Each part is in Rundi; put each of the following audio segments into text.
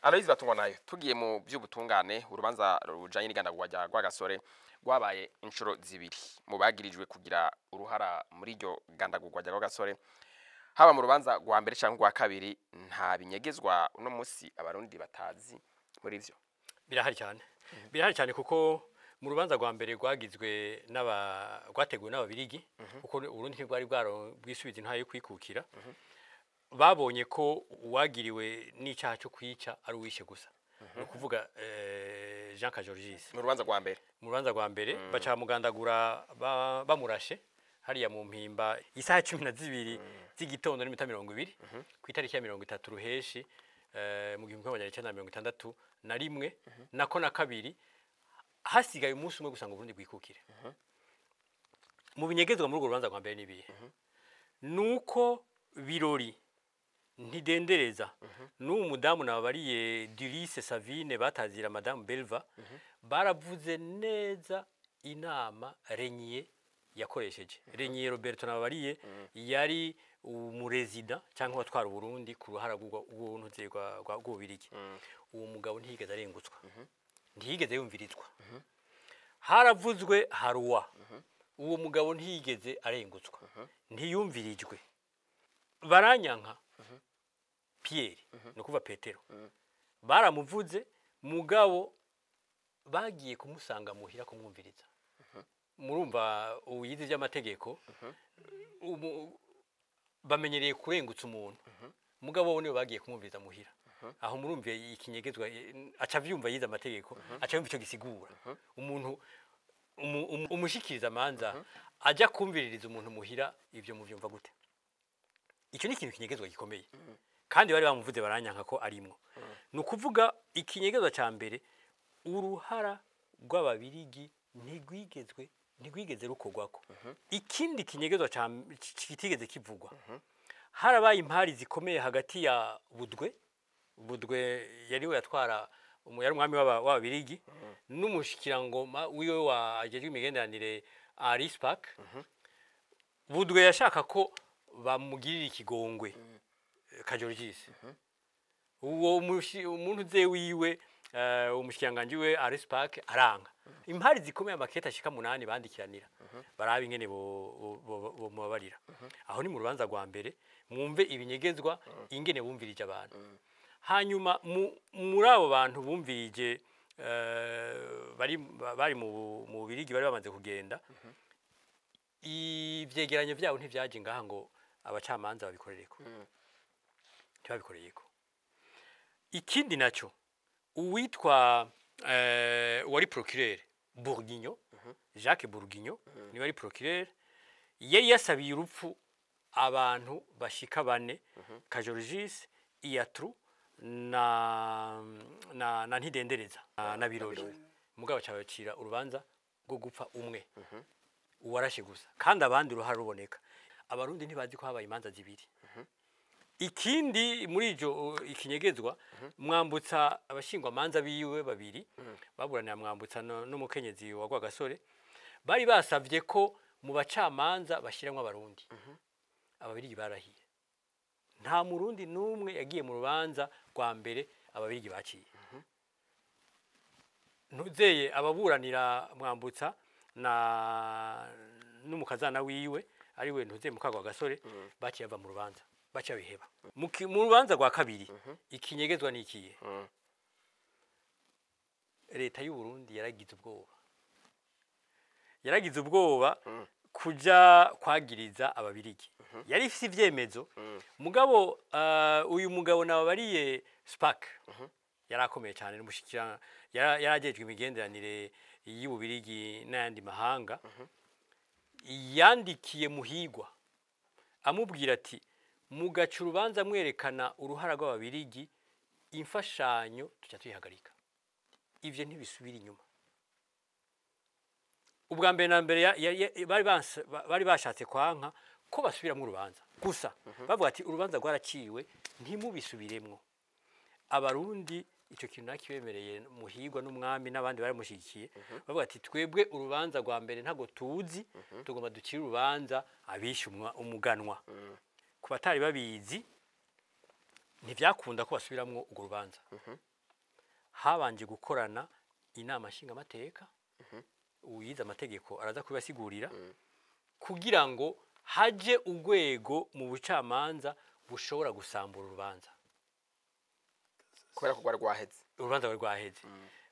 Aloyizi Batungwa nayo, tugiye mu by'ubutungane, urubanza rujanye n'igandagurwa rya Rwagasore rwabaye inshuro zibiri. Mu bagirijwe kugira uruhara muri iryo gandagurwa rya Rwagasore, haba mu rubanza rwa mbere cyangwa rwa kabiri, nta binyegezwa uno munsi Abarundi batazi muri ivyo? Birahari cyane, birahari cyane, kuko mu rubanza rwa mbere rwagizwe n'aba rwateguwe n'Ababirigi, kuko Uburundi ntibwari bwisubiza intwaro yo kwikukira. Babonye ko uwagiriwe n'icyaha cyo kwica ari uwishe gusa, ni ukuvuga Jean Kajorgis. Mu rubanza rwa mbere. Mu rubanza rwa mbere baca bamugandagura, bamurashe hariya mu Mpimba isaha 12 z'igitondo n'iminota 20 ku itariki ya 30 Ruheshi mu 1961, nako na kabiri, hasigaye umunsi umwe gusa ngo Burundi bwikukire. Mu binyegezwa muri urwo rubanza rwa mbere n'ibihe? Nuko Birori, Ntidendereza n'uwo mudamu nababariye, Dulce Savine batazira Madamu Belva, baravuze neza inama Régnier yakoresheje. Régnier Roberto nababariye yari umurezida cyangwa watwara Uburundi ku ruhara rw'ubuntu rw'Ububirigi. Uwo mugabo ntiyigeze arengutswa, ntiyigeze yumvirizwa. Haravuzwe Haruwa, uwo mugabo ntiyigeze arengutswa, ntiyumvirijwe. Baranyanka Pierre, ni ukuvuga Petero, baramuvuze, mugabo bagiye kumusanga muhira kumwumviriza. Murumva uyize iby'amategeko, bamenyereye kurengutsa umuntu, mugabo bo niwe bagiye kumwumviriza muhira. Aho murumva ikinyegezwa, aca avyumva, yize amategeko, aca yumva ico gisigura. Umuntu umushikiriza amanza ajya kumviririza umuntu muhira, ivyo muvyumva gute? Icyo ni ikintu kinyegezwa gikomeye, kandi bari bamuvuze baranyanka ko arimwo. Ni ukuvuga ikinyegezwa cya mbere, uruhara rw'Ababirigi ntigwigeze rukorwako. Ikindi kinyegezwa kitigeze kivugwa, harabaye impari zikomeye hagati ya Budwe. Budwe yari we yatwara yari umwami w'Ababirigi, n'umushikirangoma wiwe wa ajejwe imigenderanire, Henri Spaak. Budwe yashaka ko bamugirira ikigongwe Kajorigis. Uwo umuntu ze wiwe, umushikiranganji we Henri Spaak aranga. Impari zikomeye, amakete ashika 8 bandikiranira, baraba ingene bo mubabarira. Aho ni mu rubanza rwa mbere. Mwumve ibinyegezwa, ingene bumvirije abantu. Hanyuma muri abo bantu bumvirije bari mu Birigi, bari bamaze kugenda, ivyegeranyo vyabo ntivyaje ngaha ngo abacamanza babikorereko, ntibabikoreyeko. Ikindi naco, uwitwa wari procureur Bourguignon, Jacques Bourguignon, niwe ari procureur, yari yasabiye urupfu abantu bashika bane: Kajorigis, Iatru na Ntidendereza na Birori. Mugabo cabacira urubanza rwo gupfa umwe, uwarashe gusa, kandi abandi uruhare ruboneka. Abarundi ntibazi ko habaye imanza zibiri. Ikindi muri ijo ikinyegezwa, Mwambutsa, abashingwamanza biwe babiri baburanira Mwambutsa n'umukenyezi wa Rwagasore, bari basavye ko mu bacamanza bashiramwo Abarundi. Ababirigi barahiye, nta Murundi n'umwe yagiye mu rubanza rwa mbere Ababirigi baciye. Ntuzeye ababuranira Mwambutsa na n'umukazana wiwe, ari we ntuzeye mukagwa gasore, baciye bava mu rubanza, baciye babiheba. Mu rubanza rwa kabiri ikinyegezwa ni ikihe? Leta y'u Burundi yaragize ubwoba, yaragize ubwoba kuja kwagiriza Ababirigi. Yari ifise ivyemezo, mugabo uyu mugabo nababariye Spaak yarakomeye cyane, n'umushikira yarajejwe imigenderanire y'Ububirigi n'ayandi mahanga, yandikiye Muhigwa amubwira ati: "Mugaca urubanza mwerekana uruhara rw'Ababirigi, imfashanyo tuca tuyihagarika." Ivyo ntibisubira inyuma. Ubwa mbere na mbere bari bashatse kwanka ko basubiramwo urubanza gusa, bavuga ati: "Urubanza rwaraciwe, ntimubisubiremwo." Abarundi icyo kintu nakibemereye. Muhigwa n'umwami n'abandi baramushyigikiye, bavuga ati: "Twebwe urubanza rwa mbere ntabwo tuzi, tugomba ducire urubanza abishe umuganwa." Ku batari babizi, ntivyakunda ko basubiramwo urwo rubanza. Habanje gukorana inama nshingamateka, uyize amategeko araza kubibasigurira, kugira ngo haje urwego mu bucamanza bushobora gusambura urubanza. Kubera ko rwari rwaheze. Urubanza rwari rwaheze.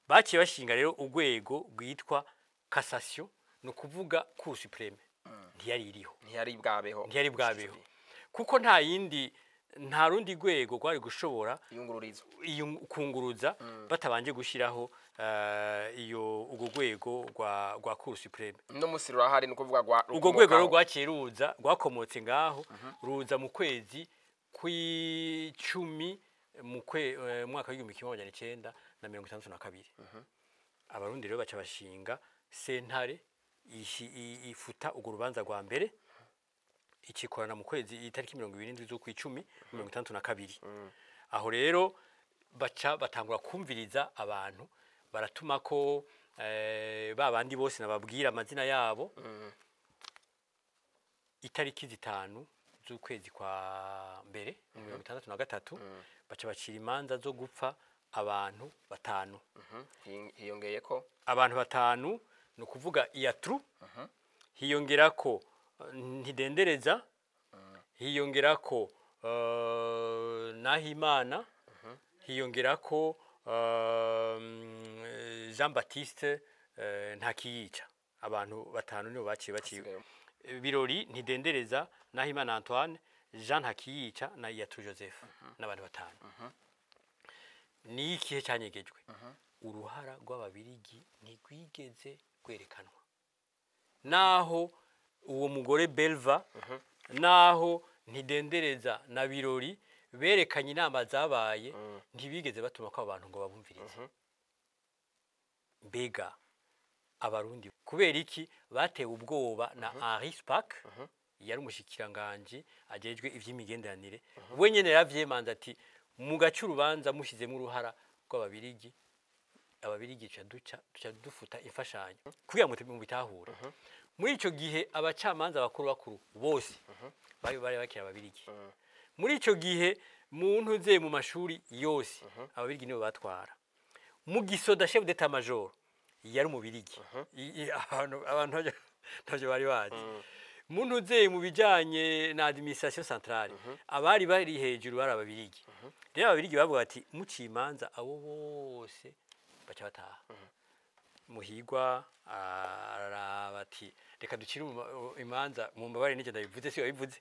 Baciye bashinga rero urwego rwitwa cassation, ni ukuvuga cour suprême ntiyari iriho. Ntiyari bwabeho. Ntiyari bwabeho, kuko nta yindi, nta rundi rwego rwari gushobora iyungururizo. Kunguruza batabanje gushyiraho iyo urwo rwego rwa cour suprême. No musi rurahari, ni ukuvuga rwa Urwo rwego rero rukomokaho. rwaciye ruza, rwakomotse ngaho, ruza mu kwezi kw'icumi mu mwaka w'1962. Abarundi rero baca bashinga sentare ifuta urwo rubanza rwa mbere, ikikorana mu kwezi itariki 27 z'ukwicumi 62. Aho rero baca batangura kumviriza abantu, baratuma ko ba bandi bose nababwira amazina yabo. Itariki 5 z'ukwezi kwa mbere mu 63 baca bacira imanza zo gupfa abantu batanu. Hiyongeye ko Abantu batanu, ni ukuvuga Iyatru, hiyongera ko Ntidendereza, hiyongera ko Nahimana, hiyongera ko Jean Baptiste Ntakiyica. Abantu batanu nibo baciye baciwe. Hasigaye. Birori, Ntidendereza, Nahimana Antoine, Jean Ntakiyica na Iyatru Joseph, n'abantu batanu. Ni ikihe cyanyegejwe? Uruhara rw'Ababirigi ntirwigeze rwerekanwa, naho uwo mugore Belva, naho Ntidendereza na Birori berekanye inama zabaye, ntibigeze batuma ko abantu ngo babumvirize. Mbega Abarundi kubera iki batewe ubwoba na Henri Spaak, yari umushikiranganji ajejwe ivy'imigenderanire? We nyene yaravyemanze ati: "Mu gace urubanza mushyizemo uruhara rw'Ababirigi, Ababirigi duca duca dufuta imfashanyo." Kugira ngo mubitahure, muri ico gihe abacamanza bakuru bakuru bose bari bakiri Ababirigi. Muri ico gihe mu ntuze mu mashuri yose Ababirigi nibo batwara. Mu gisoda, chef d'état major yari Umubirigi. Abantu ntavyo bari bazi. Mu ntuze mu bijanye na administration centrale, abari bari hejuru bari Ababirigi. Rero Ababirigi bavuga ati: "Muciye imanza, abo bose baca bataha." Muhigwa araraba ati: "Reka ducire imanza." Mu mbabare n'icyo ndabivuze, si wabivuze.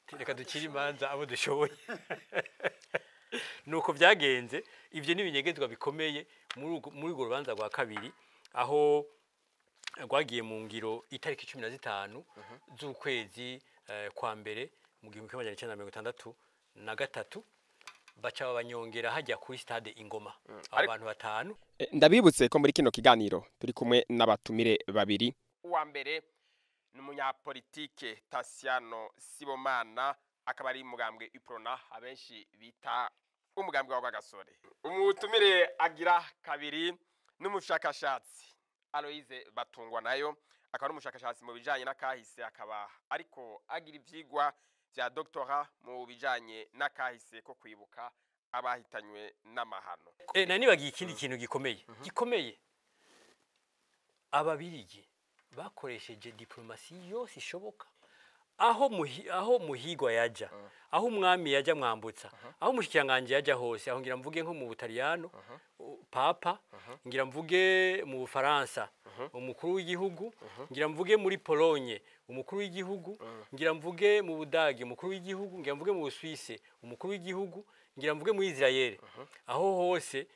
Ati: "Reka ducire imanza abo dushoboye." Nuko byagenze. Ibyo ni ibinyegezwa bikomeye muri urwo rubanza rwa kabiri, aho rwagiye mu ngiro itariki 15 z'ukwezi kwa mbere mu 1963, baca babanyongera hajya kuri stade Ingoma abo bantu batanu. Ndabibutse ko muri kino kiganiro turi kumwe n'abatumire babiri. Uwa mbere ni umunyapolitike Tasiano Sibomana, akaba ari umugambwe Uprona, abenshi bita umugambwe wa Rwagasore. Umutumire agira kabiri n'umushakashatsi Aloise Batungwa nayo, akaba ari umushakashatsi mu bijanye n'akahise, akaba ariko agira ivyigwa vya doctorat mu bijanye n'akahise ko kwibuka abahitanywe n'amahano. Nari nibagiye ikindi kintu gikomeye gikomeye. Ababirigi bakoresheje diplomasi yose ishoboka, aho Muhigwa yaja, aho umwami yaja Mwambutsa, aho umushikiranganji yaja hose. Aho ngira mvuge nko mu Butaliyano papa, ngira mvuge mu Bufaransa umukuru w'igihugu, ngira mvuge muri Polonye umukuru w'igihugu, ngira mvuge mu Budage umukuru w'igihugu, ngira mvuge mu Busuwise umukuru w'igihugu, ngira mvuge muri Israel. Aho hose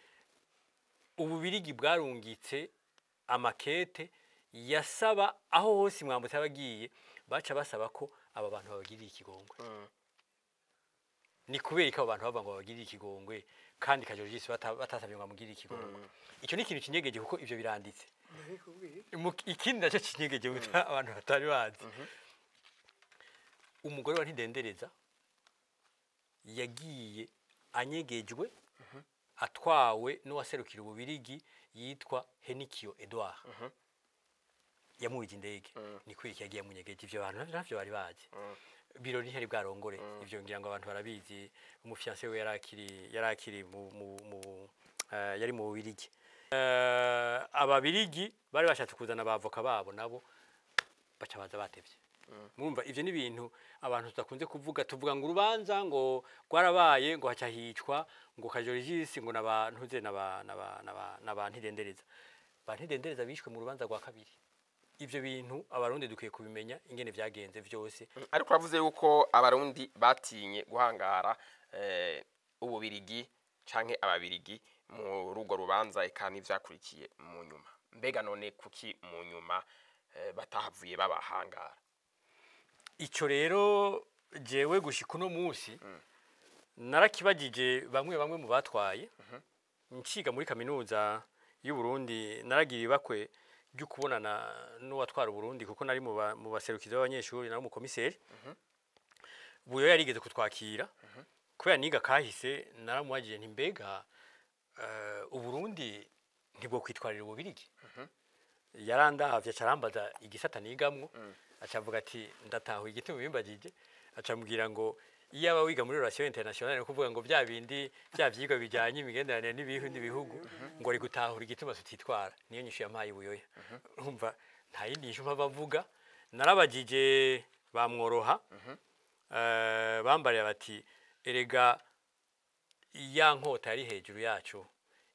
Ububirigi bwarungitse amakete yasaba, aho hose Mwambutsa yabagiye, baca basaba ko aba bantu babagirira ikigongwe. Ni kubera ko abo bantu bavuga ngo babagirire ikigongwe, kandi Kajorigisi batasabye ngo bamugirire ikigongwe? Icyo ni ikintu kinyegeje, kuko ivyo biranditse. Ikindi nacyo kinyegeje abantu batari bazi, umugore wa Ntidendereza yagiye anyegejwe, atwawe n'uwaserukira Ububirigi yitwa Henikiyo Edouard, yamurije indege. Ni kubera iki yagiye amunyegeje? Ivyo bantu ntavyo bari bazi. Birori ntiyari bwarongore, ivyo ngira ngo abantu barabizi. Umufiancé we yarakiri mu Yari mu Bubirigi. Ababirigi bari bashatse kuzana abavoka babo, nabo baca baza batevye. Murumva, ivyo ni ibintu abantu tudakunze kuvuga. Tuvuga ngo urubanza ngo rwarabaye, ngo haca hicwa ngo Kajorigisi, ngo n'abantu naba naba naba naba Ntidendereza. Ba Ntidendereza bishwe mu rubanza rwa kabiri. Ivyo bintu Abarundi dukwiye kubimenya ingene vyagenze vyose. Ariko uravuze yuko Abarundi batinye guhangara Ububirigi canke Ababirigi mu rugo rubanza, eka n'ivyakurikiye mu nyuma. Mbega none kuki mu nyuma batahavuye babahangara? Ico rero jewe gushika uno munsi narakibagije bamwe bamwe mu batwaye. Nciga muri Kaminuza y'u Burundi, naragira ibakwe ryo kubonana n'uwatwara Uburundi, kuko nari mu baserukizi b'abanyeshuri, nari umukomiseri. Buyo yarigeze kutwakira. Kubera niga kahise, naramubajije nti: "Mbega Uburundi ntibwo kwitwarira Ububirigi?" Yarandavye, aca arambaza igisata nigamwo, aca avuga ati: "Ndatahuye igituma bimbagije." Aca ambwira ngo iyo aba wiga muri relation internationale, ni kuvuga ngo bya bindi bya vyigwa bijanye imigenderanire n'ibindi bihugu, ngo ari gutahura igituma tutitwara. Niyo nyishu yampaye Buyoya. Urumva, nta yindi nyishu mpava mvuga. Narabajije bamworoha, bambariye bati: "Erega ya nkota yari hejuru yacu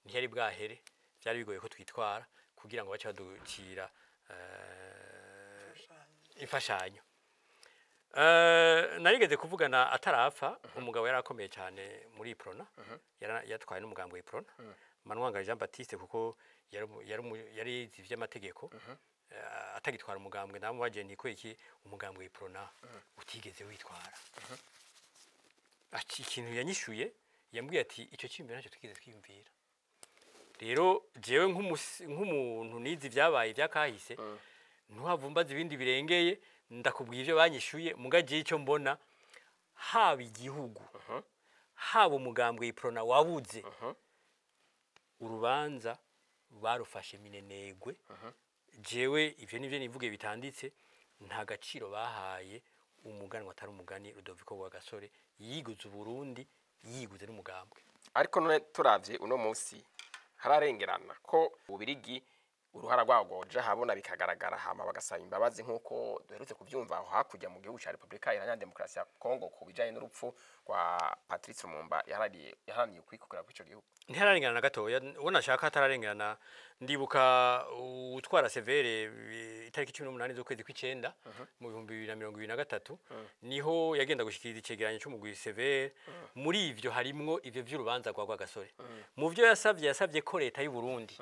ntiyari bwahere, byari bigoye ko twitwara kugira ngo bace baducira imfashanyo." Narigeze kuvugana atarapfa umugabo yari akomeye cyane muri Uprona, yatwaye n'umugambi wa Uprona, Manwangari Jean Baptiste, kuko yari yize ivy'amategeko. Atagitwara umugambwe, namubagiye nti: "Iki umugambwe wa Uprona utigeze witwara?" Ati, ikintu yanyishuye, yambwiye ati: "Icyo cyiyumviro ntacyo twigeze twiyumvira." Rero jewe nk'umuntu nize ibyabaye ibyakahise, ntuhavumbaza ibindi birengeye. Ndakubwiye ibyo banyishuye. Mugagiye icyo mbona, haba igihugu, haba umugambwe Uprona wabuze, urubanza barufashe minenegwe. Jewe ivyo nivyo nivuge bitanditse. Nta gaciro bahaye umuganwa atari umugani Rudoviko Rwagasore yiguze Uburundi, yiguze n'umugambwe. Ariko none turavye uno munsi, hararengerana ko Ububirigi uruhara rwabwo rwoja habona bikagaragara, hama bagasaba imbabazi, nk'uko duherutse kuvyumva aho hakurya mu gihugu ca Repubulika Iharanira Demokarasi ya Kongo ku bijanye n'urupfu rwa Patrice Lumumba yaharaniye ukwikukira kw'ico gihugu? Ntihararengana na gatoya. Ubona ashaka atararengerana. Ndibuka utwara CVR, itariki 18 z'ukwezi kw'icenda mu 2023, niho yagenda gushikiriza icegeranyo c'umugwi CVR. Muri ivyo harimwo ivyo vy'urubanza rwa Rwagasore. Mu vyo yasavye, yasavye ko leta y'u Burundi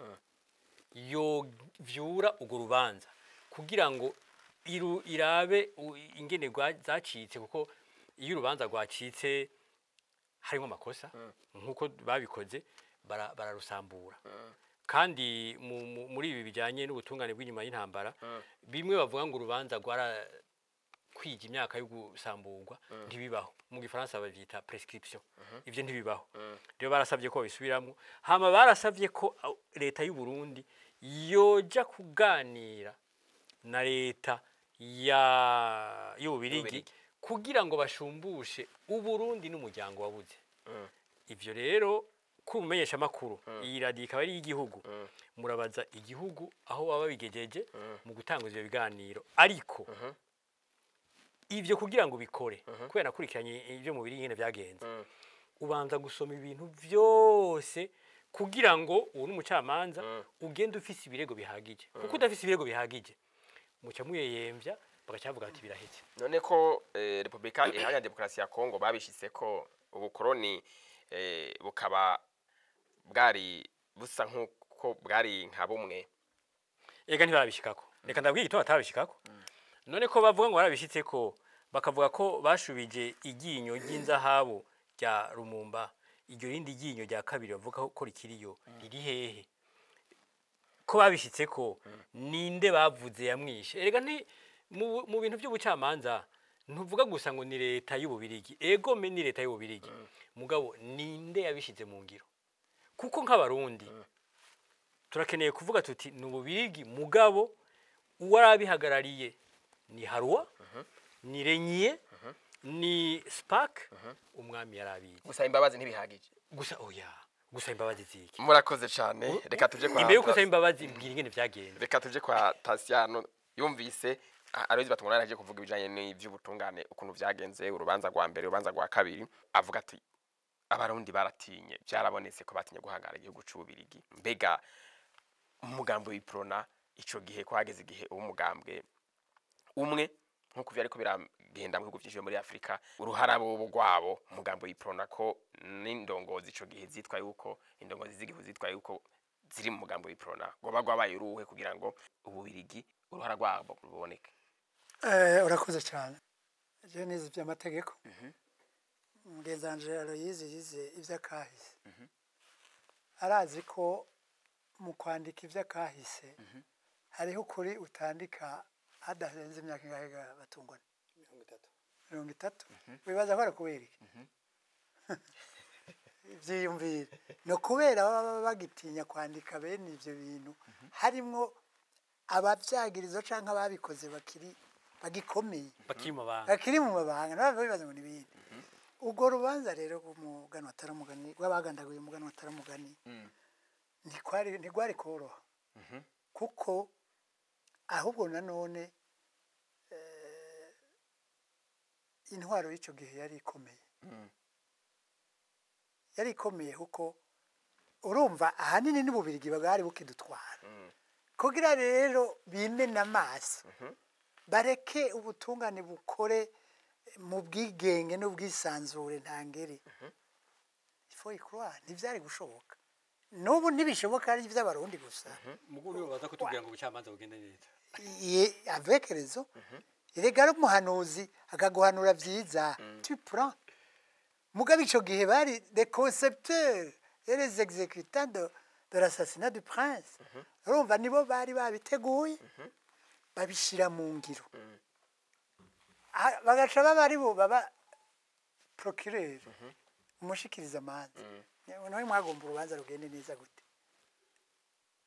yovyura urwo rubanza kugira ngo irabe ingene zacitse, kuko iyo urubanza rwacitse harimo amakosa nk'uko babikoze, bararusambura. Kandi muri ibi bijyanye n'ubutungane bw'inyuma y'intambara, bimwe bavuga ngo urubanza rwarakwija imyaka yo gusamburwa, ntibibaho. Mu Gifaransa bavyita prescription. Ivyo ntibibaho. Rero barasabye ko babisubiramwo. Hama barasabye ko leta y'u Burundi yoja kuganira na leta ya y'Ububirigi Y'Ububirigi. kugira ngo bashumbushe Uburundi n'umuryango wabuze. Ivyo rero, kuri umumenyesha makuru, iyi radiyo ikaba ari iy'igihugu, murabaza igihugu aho baba bigejeje mu gutanga ivyo biganiro. Ariko ivyo kugira ngo ubikore, kubera nakurikiranye ibyo mu biri nyene vyagenze, ubanza gusoma ibintu vyose kugira ngo uwo n'umucamanza ugende ufise ibirego bihagije, kuko udafise ibirego bihagije muca muyeyemvya, bagaca bavuga bati: "Biraheze." None ko Repubulika Iharanira Demokarasi ya Kongo babishitse ko ubukoroni, bukaba bwari busa nk'uko bwari nka bumwe? Ega ntibarabishikako. Reka ndabwira igituma batarabishikako. None ko bavuga ngo barabishitseko, bakavuga ko bashubije iryinyo ry'inzahabu rya Lumumba, iryo rindi ryinyo rya kabiri bavuga ko rikiriyo riri hehe? Ko babishitseko, ninde bavuze yamwishe? Erega nti mu bintu by'ubucamanza ntuvuga gusa ngo ni leta y'Ububirigi. Ego me ni leta y'Ububirigi, mugabo ninde yabishize mu ngiro? Kuko nk'Abarundi turakeneye kuvuga tuti: "Ni Ububirigi," mugabo uwarabihagarariye ni Harroy, ni Reynier, ni Spaak. Umwami yarabizi. Gusaba imbabazi ntibihagije. Gusa oya. Gusaba imbabazi ziki? Murakoze cyane, reka tuje kwa Imbere yo gusaba imbabazi, mbwira ingene vyagenze. Reka tuje kwa Tasiano. Yumvise Aloys Batungwa yaraje kuvuga ibijanye n'ivy'ubutungane, ukuntu vyagenze, urubanza rwa mbere, urubanza rwa kabiri. Avuga ati abarundi baratinye, byarabonetse ko batinye guhangara igihugu c'Ububirigi. Mbega umugambi w'Iprona ico gihe, ko hageze igihe uwo mugambwe umwe, nkuko vyariko biragenda mu bihugu vyinshi vyo muri Afrika, uruhara bobo rwabo umugambi w'Iprona, ko n'indongozi ico gihe zitwa yuko indongozi z'igihugu zitwa yuko ziri mu mugambi w'Iprona, rwoba rwabaye uruhe kugira ngo Ububirigi uruhara rwabo ruboneke? Urakoze cyane. Je nize iby'amategeko, mugenzi Aloyizi yize iby'akahise. Arazi ko mu kwandika iby'akahise hariho ukuri utandika hadarenze imyaka ingahe ga Batungwane? 30. 30. Wibaza ko ari kubera iki? Ibyiyumvire ni ukubera baba bagitinya kwandika bene ibyo bintu harimwo ababyagiriza cyangwa ababikoze bakiri bagikomeye, bakiri mu banga. Bakiri mu mabanga, nabo bibaza ngo ni ibindi. Ubwo rubanza rero rw'umuganwa atari umugani, rw'abagandaguye umuganwa atari umugani, ntikwari ntigwari koroha, kuko ahubwo nanone intwaro y'icyo gihe yari ikomeye, yari ikomeye, kuko urumva ahanini n'Ububirigi bwari bukidutwara. Kugira rero bimena amaso, bareke ubutungane bukore mu bwigenge n'ubwisanzure ntangere, il faut y croire, ntibyari gushoboka. N'ubu ntibishoboka, ari iby'Abarundi gusa. Mugu nibo baza kutubwira ngo ubucamanza bugende neza. Avec raison. Erega ari umuhanuzi akaguhanura byiza, tu prends. Mugabe ico gihe bari des concepteurs et les exécutants de l'assassinat du prince. Urumva nibo bari babiteguye, babishyira mu ngiro. Ah, bagaca baba ari bo baba procureur, umushikiriza amanza. Nawe mwagomba urubanza rugende neza gute?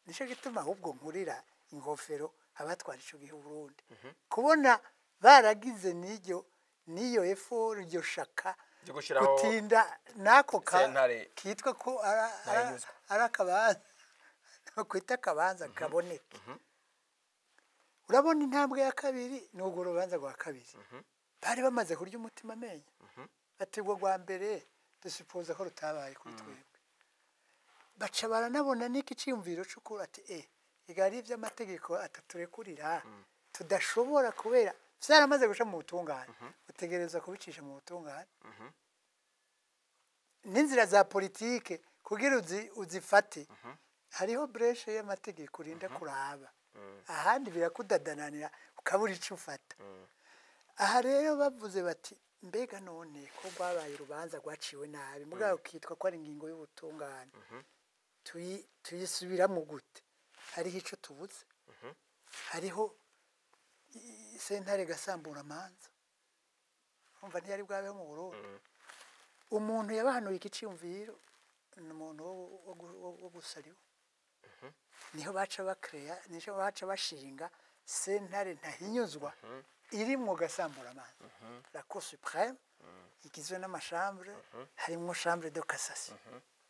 Nicyo gituma ahubwo nkurira ingofero abatwara ico gihe Burundi, kubona baragize n'iryo n'iyo effort, iryo shaka ryo gushiraho gutinda n'ako ka sentare kitwa ko ntahinyuzwa. Ari akabanza, kwita akabanza kaboneke. Urabona intambwe ya kabiri ni urwo rubanza rwa kabiri. Bari bamaze kurya umutima amenyo, ati urwo rwa mbere dusipoza ko rutabaye kuri twebwe. Baca baranabona n'iki cyiyumviro cy'ukuri, ati igari iby'amategeko ataturekurira, tudashobora, kubera byaramaze guca mu butungane, utegereza kubicisha mu butungane n'inzira za politike kugira uzifate. Hariho brèche y'amategeko urinda kuraba, ahandi birakudadananira ukabura icyo ufata. Aha rero bavuze bati mbega none ko rwabaye urubanza rwaciwe nabi, mugabo kitwa ko ari ingingo y'ubutungane, tuyisubiramo gute? Hariho icyo tubuze, hariho sentare gasamburamanza. Umva, ntiyari bwabeho mu Burundi. Umuntu yabahanuye iki cyiyumviro ni umuntu wo gusariwa. Niho baca bakereya, niho baca bashinga sentare ntahinyuzwa iri mu gasamburamanza, la Cour suprême, igizwe n'ama chambres, harimo chambre de cassation,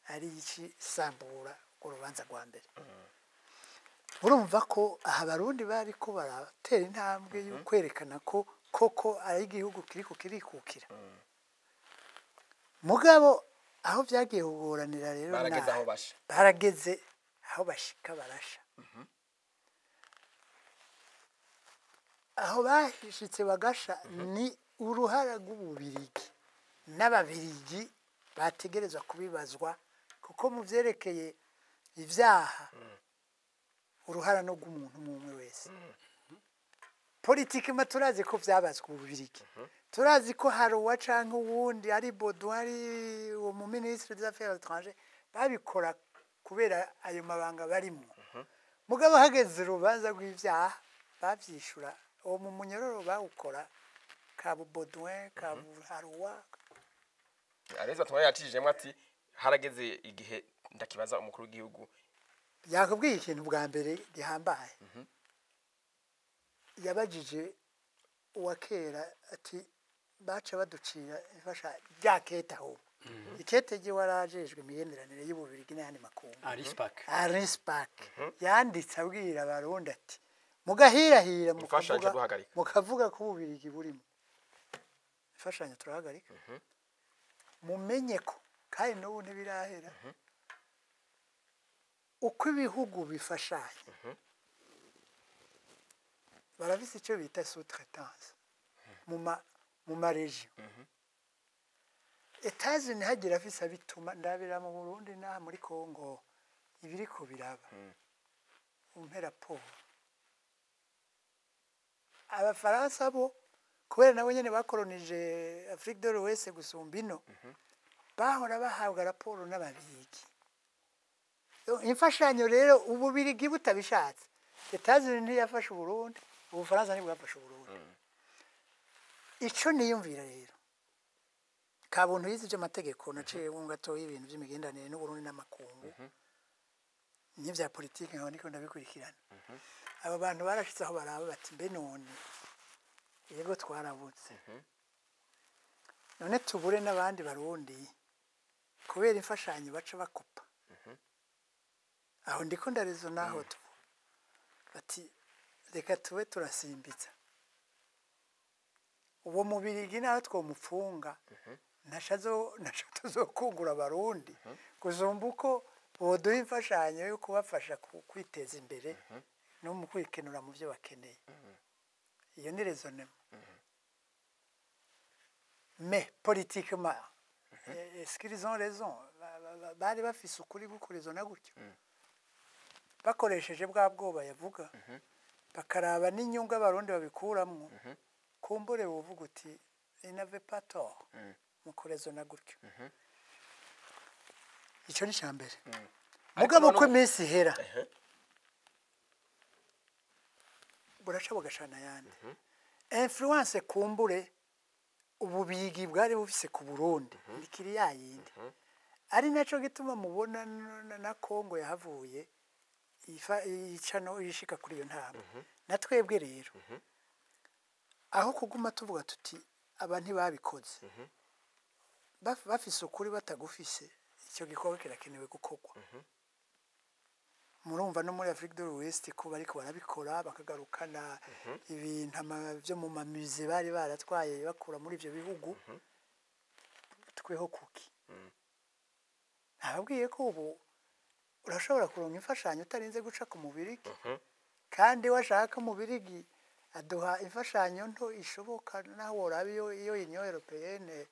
ari iki sambura urubanza rwa mbere. Urumva ko aha Abarundi bari ko baratera intambwe yo kwerekana ko koko ari igihugu kiriko kirikukira. Mugabo aho byagiye kugoranira rero barageze naha. Aho basha. Barageze aho bashika barasha. Aho bashitse bagasha ni uruhara rw'Ububirigi n'Ababirigi bategerezwa kubibazwa, kuko mu vyerekeye ivyaha uruhara no rw'umuntu umwe umwe wese. Politiki ma turazi ko vyabazwa Ububirigi, turazi ko hari uwa canke uwundi, ari Baudouin, ari uwo mu ministre des Affaires étrangères, babikora kubera ayo mabanga barimwo. Mugabo hageze urubanza rw'ivyaha, bavyishura uwo mu munyororo bawukora kabu Baudouin, kabu Haruwa. Aloys Batungwa yacishijemo ati harageze igihe ndakibaza umukuru w'igihugu. Yakubwiye ikintu bwa mbere gihambaye. Yabajije uwa kera ati baca baducira ifasha rya keta, ahubwo Ikete ry'uwarajejwe imigenderanire y'Ububirigi n'ayandi makungu, Henri Spaak. Henri Spaak, yanditse abwira Abarundi ati mugahirahira Imfashanyo mukavuga duhagarika. Mukavuga ko Ububirigi burimo imfashanyo, turahagarika. Mumenye ko kandi n'ubu ntibirahera, uko ibihugu bifashanya barafise icyo bita sous-traitance mu ma régions. États-Unis hagira afise abituma ndabira mu Burundi n'aha muri Congo ibiriko biraba, umpe raporo. Abafaransa bo, kubera nabo nyene bakolonije Afrique de l'Ouest gusumba ino, bahora bahabwa raporo n'Ababirigi. Imfashanyo rero, Ububirigi butabishatse, États-Unis ntiyafashe Uburundi, Ubufaransa ntibwafashe Uburundi. Ico niyumvira rero, kabuntu yize ivy'amategeko, naciye gatoya ibintu vy'imigenderanire n'Uburundi n'amakungu n'ivya politike, nkaba ndiko ndabikurikirana. Aba bantu barashitse aho baraba bati: mbe none, yego twarabutse, none tubure n'abandi Barundi kubera imfashanyo baca bakupa? Aho ndiko ndarezo naho tu bati reka tube turasimbitsa uwo Mubirigi, naho twomupfunga ntasha tuzokungura Abarundi kuzumba uko boduha imfashanyo yo kubafasha kwiteza imbere no mu kwikenura mu byo bakeneye. Iyo ni raisonnement, mais politiquement, est-ce qu'ils ont raison? Bari bafise ukuri gukurezona gutyo, bakoresheje bwa bwoba yavuga, bakaraba n'inyungu Abarundi babikuramwo, kumbure wovuga uti il n'avait pas tort mu kurezona gutyo. Icyo ni icya mbere. Mugabo uko iminsi ihera, buraca bugacana ayandi. Influence kumbure Ububirigi bwari bufise ku Burundi ntikiri ya yindi, ari naco gituma mubona na Kongo yahavuye ifa ica no ishika kuri iyo ntambwe. Na twebwe rero, aho kuguma tuvuga tuti aba ntibabikoze, bafise ukuri batagufise, icyo gikorwa kirakenewe gukorwa. Murumva no muri Afrique de l'Ouest ko bariko barabikora, bakagarukana ibintu byo mu ma musées bari baratwaye bakura muri ivyo bihugu. Tweho kuki? Nababwiye ko ubu urashobora kuronka imfashanyo utarinze guca ku Mubirigi, kandi washaka Mubirigi aduha imfashanyo nto ishoboka. Naho woraba iyo Union Européenne,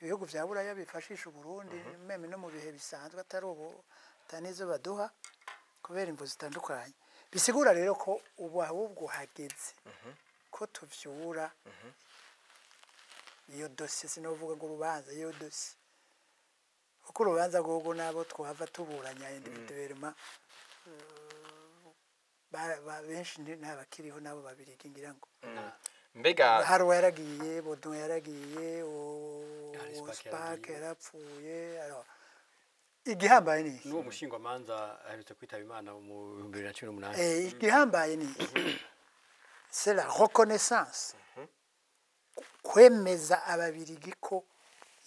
ibihugu vya Buraya bifashisha Uburundi, même no mu bihe bisanzwe atari ubu, atanizo baduha kubera imvo zitandukanye. Bisigura rero ko ubu ahubwo hageze ko tuvyura iyo dosiye. Sinovuga ngo urubanza, iyo dosiye, kuko urubanza rwogo nabo twahava tuburanya individuellement, benshi ntabakiriho nabo Babirigi, ngira ngo. Mbega hari uwo yaragiye, Baudouin yaragiye, Henri Spaak Spaak yaragiye. yarapfuye. Alors, igihambaye ni iki? N'uwo mushingwamanza aherutse kwitaba Imana mu 2018. Igihambaye ni iki? C'est la reconnaissance, kwemeza Ababirigi ko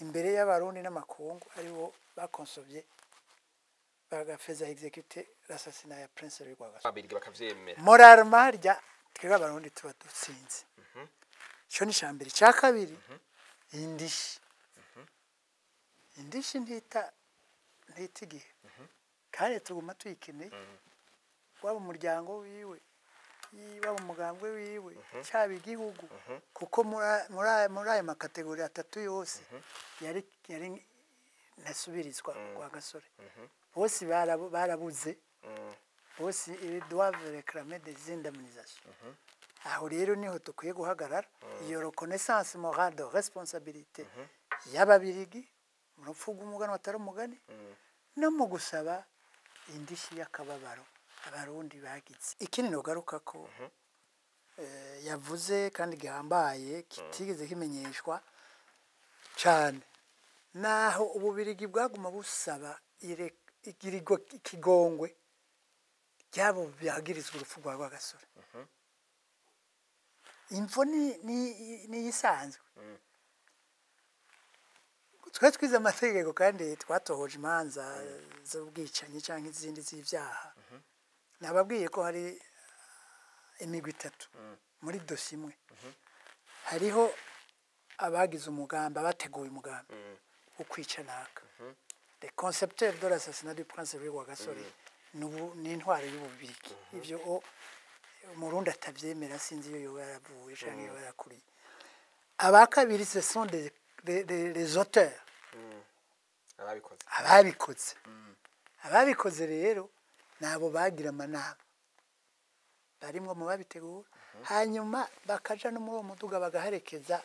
imbere y'Abarundi n'amakungu aribo bakonsobye, bagafeza exécuter l'assassinat ya Prince Louis Rwagasore. Ababirigi bakavyemera. Moralement rya twebwe Abarundi tuba dutsinze. Ico ni icya mbere. Icya kabiri, indishi. Indishi ntita igihe, kandi tuguma tuyikeneye, waba umuryango wiwe, waba umugambwe wiwe, cyaba igihugu, kuko muri ayo ma catégories atatu yose yari ntasubirizwa kwa Gasore. Bose barabuze, bose ils doivent réclamer des indemnisations. Aho rero niho dukwiye guhagarara, iyo reconnaissance morale de responsabilité y'Ababirigi mu rupfu rw'umugani atari umugani, no mu gusaba indishyi y'akababaro Abarundi bagize. Ikindi nogaruka ko yavuze kandi gihambaye kitigeze kimenyeshwa cyane, naho Ububirigi bwaguma busaba ikigongwe ryabo byagirizwa urupfu rwa Rwagasore, imvo ni iyisanzwe. Twe twize amategeko kandi twatohoje imanza z'ubwicanyi cyangwa izindi z'ibyaha. Nababwiye ko hari imigwi itatu muri dosiye imwe. Hariho abagize umugambi, abateguye umugambi wo kwica naka, les concepteurs de l'assassinat du prince Louis Rwagasore, ni intwaro y'Ububirigi. Ibyo Umurundi atabyemera sinzi iyo yoba yaravuye cyangwa iyo yarakuriye. Aba kabiri, ce sont les auteurs. Ababikoze. Ababikoze. Ababikoze rero nabo bagira amanama, barimwo mu babitegura, hanyuma bakaja no muri uwo muduga bagaherekeza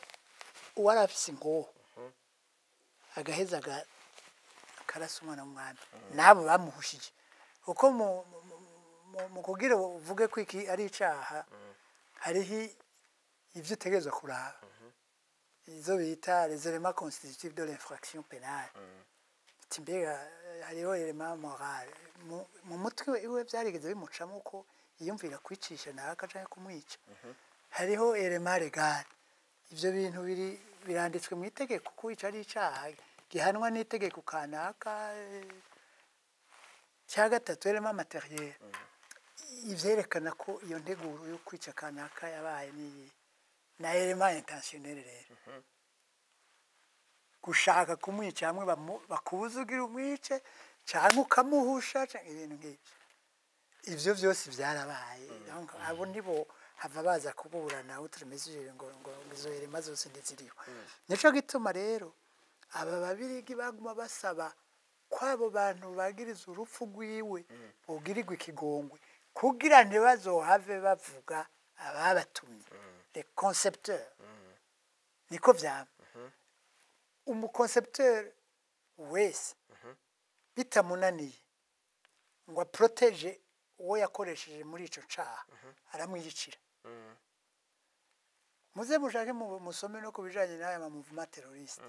uwari afise inkoho, agaheza akarasa umwana w'umwami. Nabo bamuhushije, kuko mu kugira uvuge ko iki ari icaha, hariho ivyo utegerezwa kuraba, izo bita les éléments constitutifs de l'infraction pénale. Ati mbega hariho élément moral mu mutwe iwe byarigeze bimucamo ko yiyumvira kwicisha naka canke kumwica? Hariho élément légal, ivyo bintu biri biranditswe mu itegeko kwica ari icaha gihanwa n'itegeko kanaka? Cya gatatu, élément matériel, ivyerekana ko iyo nteguro yo kwica kanaka yabaye niyi, na élément intentionnel rero, gushaka kumwica hamwe bakubuza ugira umwice canke ukamuhusha canke ibintu nk'ivyo. Ivyo vyose vyarabaye. Donc abo nibo hava baza kuburana outre mesure ngo izo éléments zose ntiziriho. Nico gituma rero aba Babirigi baguma basaba ko abo bantu bagiriza urupfu rwiwe bogirirwa ikigongwe, kugira ntibazohave bavuga ababatumye, les concepteurs. Niko vyama, umu concepteur wese bitamunaniye ngo a protège uwo yakoresheje muri ico caha, aramwiyicira. Muze mushake musome no ku bijanye n'aya ma mouvement terroriste.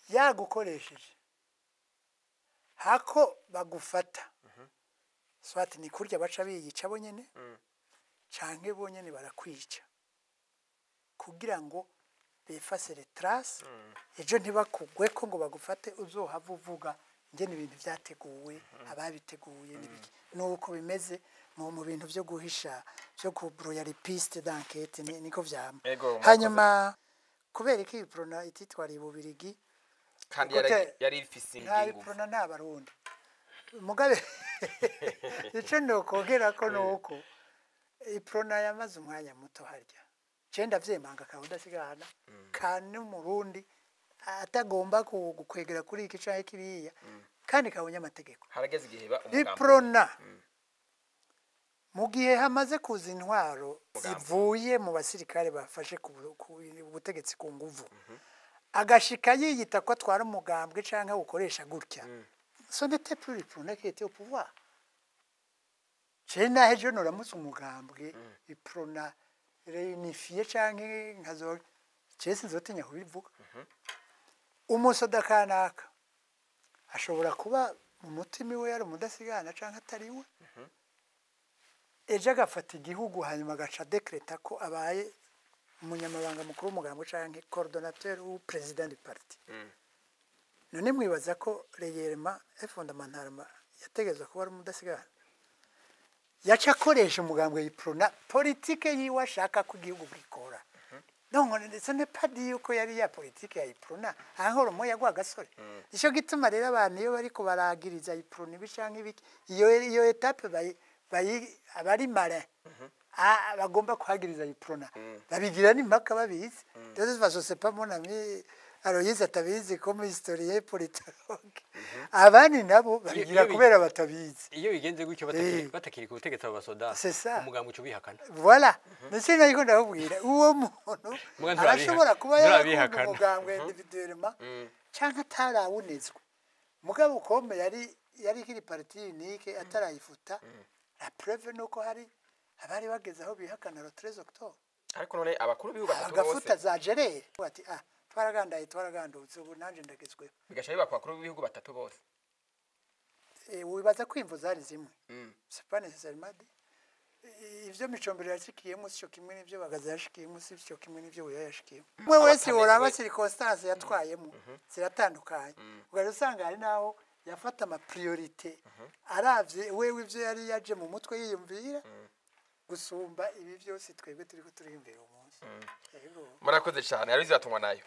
Yagukoresheje, hako bagufata, soit ni kurya baca biyica bonyene, canke bonyene barakwica kugira ngo befase les traces, ejo ntibakugweko ngo bagufate, uzohava uvuga ingene ibintu vyateguwe, ababiteguye n'ibiki. Nuko bimeze mu bintu vyo guhisha, vyo ku brouiller les pistes d'enquête, niko vyama. Ego, murakoze. Hanyuma kubera iki Uprona ititwariye Ububirigi? Kandi yari ifise Nta ingingo. Uprona nta Barundi. Mugabe ico nokongera ko nuko Uprona yamaze umwanya muto harya. Je ndavyemanga ka udasigana kandi Umurundi atagomba gukwegera kuri iki canke kiriya, kandi kabonye amategeko. Harageze igihe ba umugambi. Uprona, mu gihe hamaze kuza intwaro Umugambi. zivuye mu basirikare bafashe ku butegetsi ku nguvu, agashika yiyita ko atwara umugambwe canke awukoresha gutya, ce n'était plus l'Uprona qui était au pouvoir. Je nahe ejo noramutse umugambwe Uprona réunifié canke nkazo, je sinzotinya kubivuga. Umusoda kanaka ashobora kuba mu mutima iwe yari umudasigana canke atari we, ejo agafata igihugu, hanyuma agaca décréta ko abaye umunyamabanga mukuru w'umugambwe canke coordonnateur ou président du parti. None mwibaza ko réellement et fondamentalement yategerezwa kuba ari umudasigana? Yaca akoresha umugambwe Uprona politike yiwe ashaka ko igihugu gikora. Donc ce n'est pas dit yuko yari ya politike ya Uprona aho mo yagwa gasore. Nico gituma rero abantu iyo bariko baragiriza Uprona ibi canke ibiki, iyo étape bayi abari malin bagomba kuhagiriza Uprona babigira n'impaka babizi. De toute façon, c'est pas mon ami Aloyse atabizi comme historien politologue, abandi nabo babigira kubera batabizi. Iyo bigenze gutyo, batakiri ku butegetsi abo basoda, C'est ça. umugambi uca ubihakana. Voilà, ndetse nariko ndakubwira uwo muntu Muga arashobora kuba yarakunda nturabihakana. umugambwe individuellement canke atarawunezwe, mugabo comme yari ikiri parti unique atarayifuta. La preuve nuko hari abari bageze aho bihakana le 13 octobre. Ariko none abakuru b'ibihugu batatu Bagafuta bose za gerere bati: "Ah, twaragandaye, twaragandutse, ubu nanje ndagezweho." Bigaca biba ku bakuru b'ibihugu batatu bose. Wibaza ko imvo zari zimwe? C'est pas nécessairement dit. Ivyo Micombero yashikiyemo sico kimwe n'ivyo Bagaza yashikiyemo, sico kimwe n'ivyo Buyoya yashikiyemo. Umwe wese woraba circonstance yatwayemo ziratandukanye, ugaca usanga hari n'aho yafata ama priorité aravye wewe ivyo yari yaje mu mutwe yiyumvira gusumba ibi byose twebwe turiko turiyumvira umunsi. Yego. Murakoze cyane. Yari zatungwa nayo,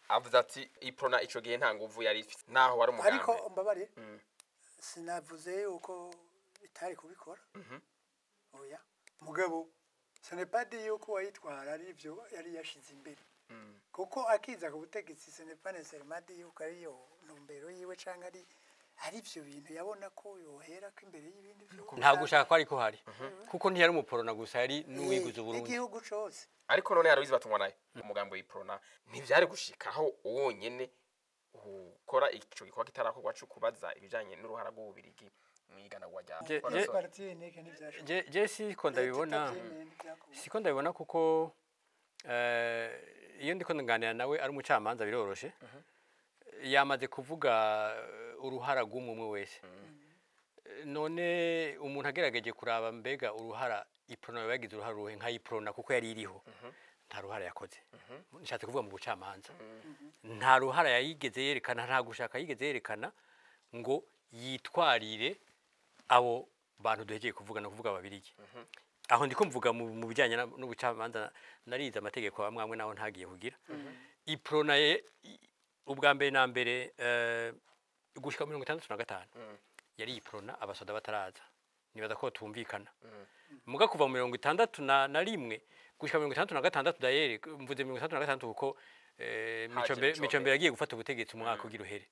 avuze ati Iprona ico gihe nta nguvu yari ifise naho wari umugambi. Ariko mbabare, sinavuze yuko bitari kubikora, oya. Mugabo ce n'est pas dit yuko wayitwara ari ibyo yari yashize imbere, kuko akiza ku butegetsi, ce n'est pas nécessairement dit yuko ariyo ntumbero yiwe canke ari ibyo bintu yabona ko yohera ko imbere y'ibindi byose. Nta gushaka ko ariko hari, kuko ntiyari umuporona gusa, yari n'uwiguze Uburundi. Igihugu cose. Ariko none yarabizi batungwa nayo, umugambi w'Iprona ntivyari gushikaho wonyene ukora ico gikorwa kitarakorwa co kubaza ibijanye n'uruhara rw'Ububirigi mw'iganagwa rya Rwagasore. Parti unique ntivyashoboka. Je siko ndabibona. Leta itavyemeye ntivyakunda. Siko ndabibona, kuko iyo ndiko nganira nawe ari umucamanza biroroshe, yamaze kuvuga uruhara rw'umwe umwe wese. None umuntu agerageje kuraba, mbega uruhara Iprona yoba yagize uruhara ruhe nka Iprona, kuko yari iriho? Nta ruhara yakoze. Nshatse kuvuga mu bucamanza nta ruhara yayigeze yerekana, nta gushaka yigeze yerekana ngo yitwarire abo bantu duhegeye kuvuga, no kuvuga Ababirigi. Aho ndiko mvuga mu bijyanye n'ubucamanza, narize amategeko amwe amwe naho ntagiye kugira. Iprona ubwa mbere na mbere, gushika 65 yari Iprona, abasoda bataraza, nibaza ko tumvikana. Muga kuva mu 61 gushika 66, dayere mvuze 66 kuko Haje Micombero Micombero. Micombero yagiye gufata ubutegetsi umwaka ugira uhere.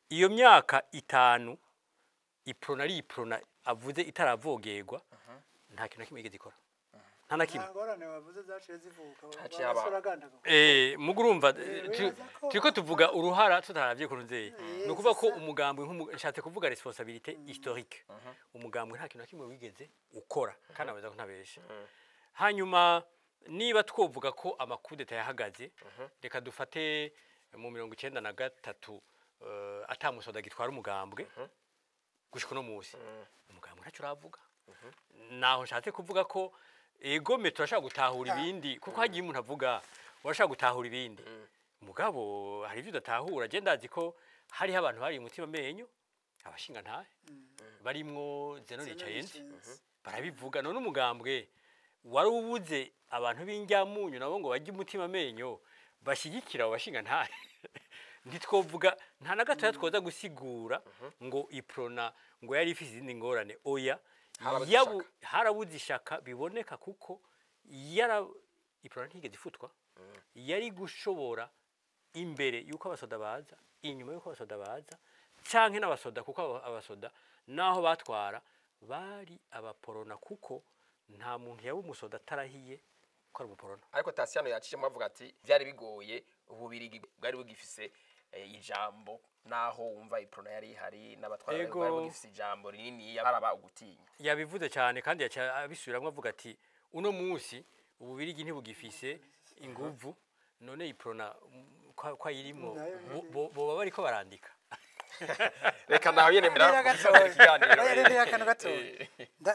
Iyo myaka 5 Iprona ari Iprona avuze itaravogerwa, nta kintu na kimwe yigeze ikora, nta na kimwe. Nta ngorane wavuze zaciye zivuka. Haciye haba- Agasore agandagurwa. Muga urumva, Wibaza ko- turiko tuvuga uruhara tutaravye ku nzeye. Ni ukuvuga ko c'est ça. umugambwe nshatse kuvuga responsabilité historique, umugambwe nta kintu na kimwe wigeze ukora, kandi abaza ko ntabesha. Hanyuma niba twovuga ko amakudeta yahagaze, reka dufate mu 93, ata musoda gitwara umugambwe, gushika uno musi umugambwe ntacyo uravuga. Naho nshatse kuvuga ko egome turashobora gutahura ibindi, kuko hagiye umuntu avuga urashobora gutahura ibindi, mugabo hari ibyo udatahura. Je ndazi ko hariho abantu bari umutima amenyo, abashinga ntahe barimwo Zeno Nicayenzi, barabivuga. None umugambwe wari ubuze abantu b'injyamunyu nabo ngo bajye umutima amenyo bashyigikira abo bashinga ntahe? Ntitwovuga nta na gatoya twoza gusigura ngo Iprona ngo yari ifise izindi ngorane, oya. Harabuze ishaka. Harabuze ishaka biboneka, kuko yara Iprona ntigeze ifutwa, yari gushobora imbere yuko abasoda baza, inyuma yuko abasoda baza, canke n'abasoda, kuko abasoda naho batwara bari abaporona, kuko nta muntu yaba umusoda atarahiye ko ari umuporona. Ariko Tasiyano yacishemo avuga ati byari bigoye, Ububirigi bwari bugifise ijambo, naho wumva Iprona yari ihari n'abatwara Ego. bwari bugifise ijambo rinini, haraba ugutinya. Yabivuze cyane, kandi yaca abisubiramwo avuga ati uno munsi Ububirigi ntibugifise inguvu. None Iprona kwa irimwo Nayo boba bariko barandika. Reka nawe nyene Rindira gatoya. ikiganiro. Oya, rindira akantu gatoya.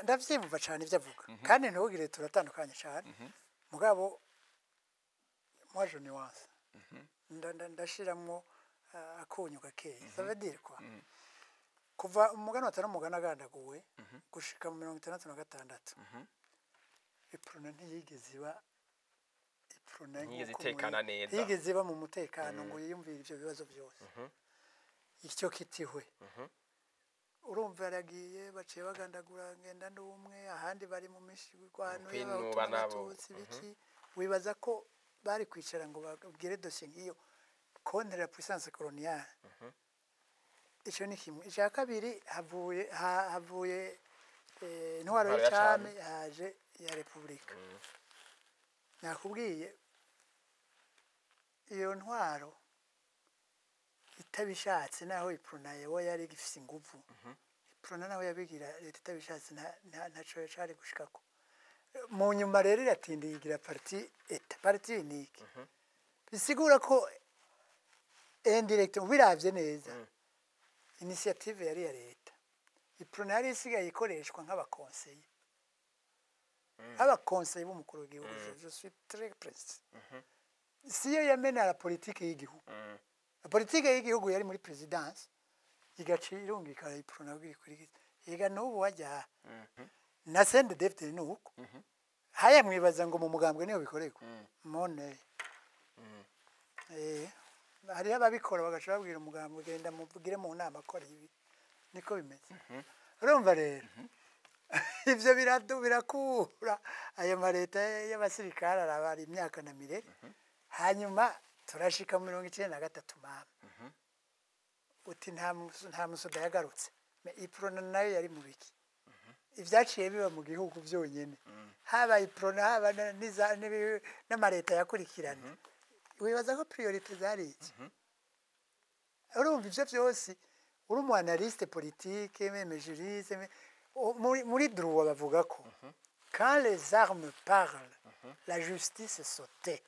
Ndavyiyumva cane ivyo avuga, kandi ntugire turatandukanye cane, mugabo moi je nuance. Ndashiramwo akunyu gakeya. Ça veut dire quoi? Kuva umugani watari umugani agandaguwe gushika mu 66, Iprona ntiyigeze iba Iprona Ntiyigeze nk'uko itekana neza. Ntiyigeze iba mu mutekano ngo yiyumvire ivyo bibazo byose. Icyo kitihwe, urumva yaragiye, baciye bagandagura ngenda n'umwe, ahandi bari mu mishirwano Kwinuba y'Abahutu nabo. n'Abatutsi biki. Wibaza ko bari kwicara ngo babwire dosiye nk'iyo contre la puissance coloniale? Icyo ni kimwe. Icya kabiri, havuye havuye intwaro Intwaro ya y'icami, haje iya repubulika. Nakubwiye iyo ntwaro itabishatse, naho Iprona yewe yari igifise inguvu, Iprona naho yabigira leta itabishatse, ntaco cari gushikako. Mu nyuma rero iratinda yigira parti état, parti unique, bisigura ko indirect, ubiravye neza, initiative yari iya leta. Iprona yari isigaye ikoreshwa nk'abakonseye. Aba conseillers b'umukuru w'igihugu, je suis très précis, siyo yamena la politique y'igihugu. La politique y'igihugu yari muri présidence, igaca irungika Uprona kugira ikurikize. Ega n'ubu wajya na CNDD-FDD ni uko haya, mwibaza ngo mu mugambwe niho bikorerwa mone. Hariho ababikora bagaca babwira umugambwe: "Genda muvugire mu nama akora ibi." Niko bimeze. Urumva rero ivyo birakura ayo maleta y'abasirikare arabara imyaka na mirere, hanyuma turashika mu 93. Mama uti nta musoda yagarutse. Mais Uprona nayo yari mu biki? Ibyaciye biba mu gihugu byonyine, haba Uprona, haba n'amaleta yakurikirana, wibaza ko priorités zari iki? Urumva ivyo byose, uri umu analyste politique, même juriste, muri droit bavuga ko quand les armes parlent, la justice se tait.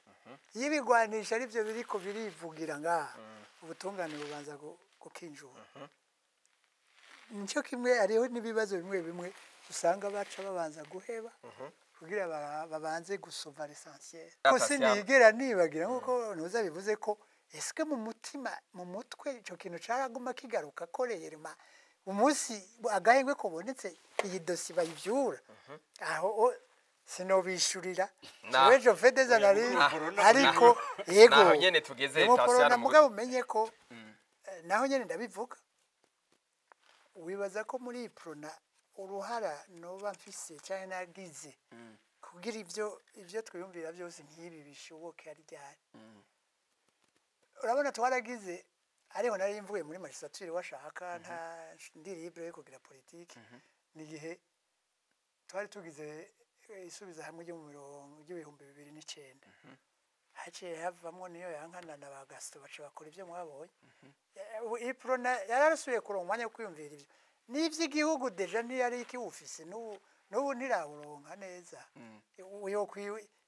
Iyo ibigwanisha ari byo biriko birivugira ngaha, ubutungane bubanza gukinjura. Nicyo kimwe hariho n'ibibazo bimwe bimwe usanga baca babanza guheba kugira babanze gusova l'essentiel. Ko sinigera nibagira nkuko ntuza bivuze ko eske mu mutima, mu mutwe, ico kintu caraguma kigaruka ko reyerema umunsi agahengwe kubonetse iyi dossier bayivyura aho sinobishurira. Jewe je fais des analyses, ariko yego. Naho nyene tugeze. Umuporona. Tasiano. Mugabo umenye ko naho nyene ndabivuga, wibaza ko muri Uprona uruhara noba mfise cyangwa nagize kugira ivyo twiyumvira byose nk'ibi bishoboke ari ryari? Urabona twaragize, ariho nari mvuye muri magistrature, washaka nta ndi libre yo kugira politique, ni igihe twari tugize isubiza hamwe ryo mu mirongo ry'ibihumbi 2009, haciye havamwo niyo yankana na ba Gaston, baca bakora ibyo mwabonye. Ubu Uprona yarasubiye kuronka umwanya wo kwiyumvira ibyo n'ivy'igihugu, déjà ntiyari ikiwufise, n'ubu ntirawuronka neza. Uyo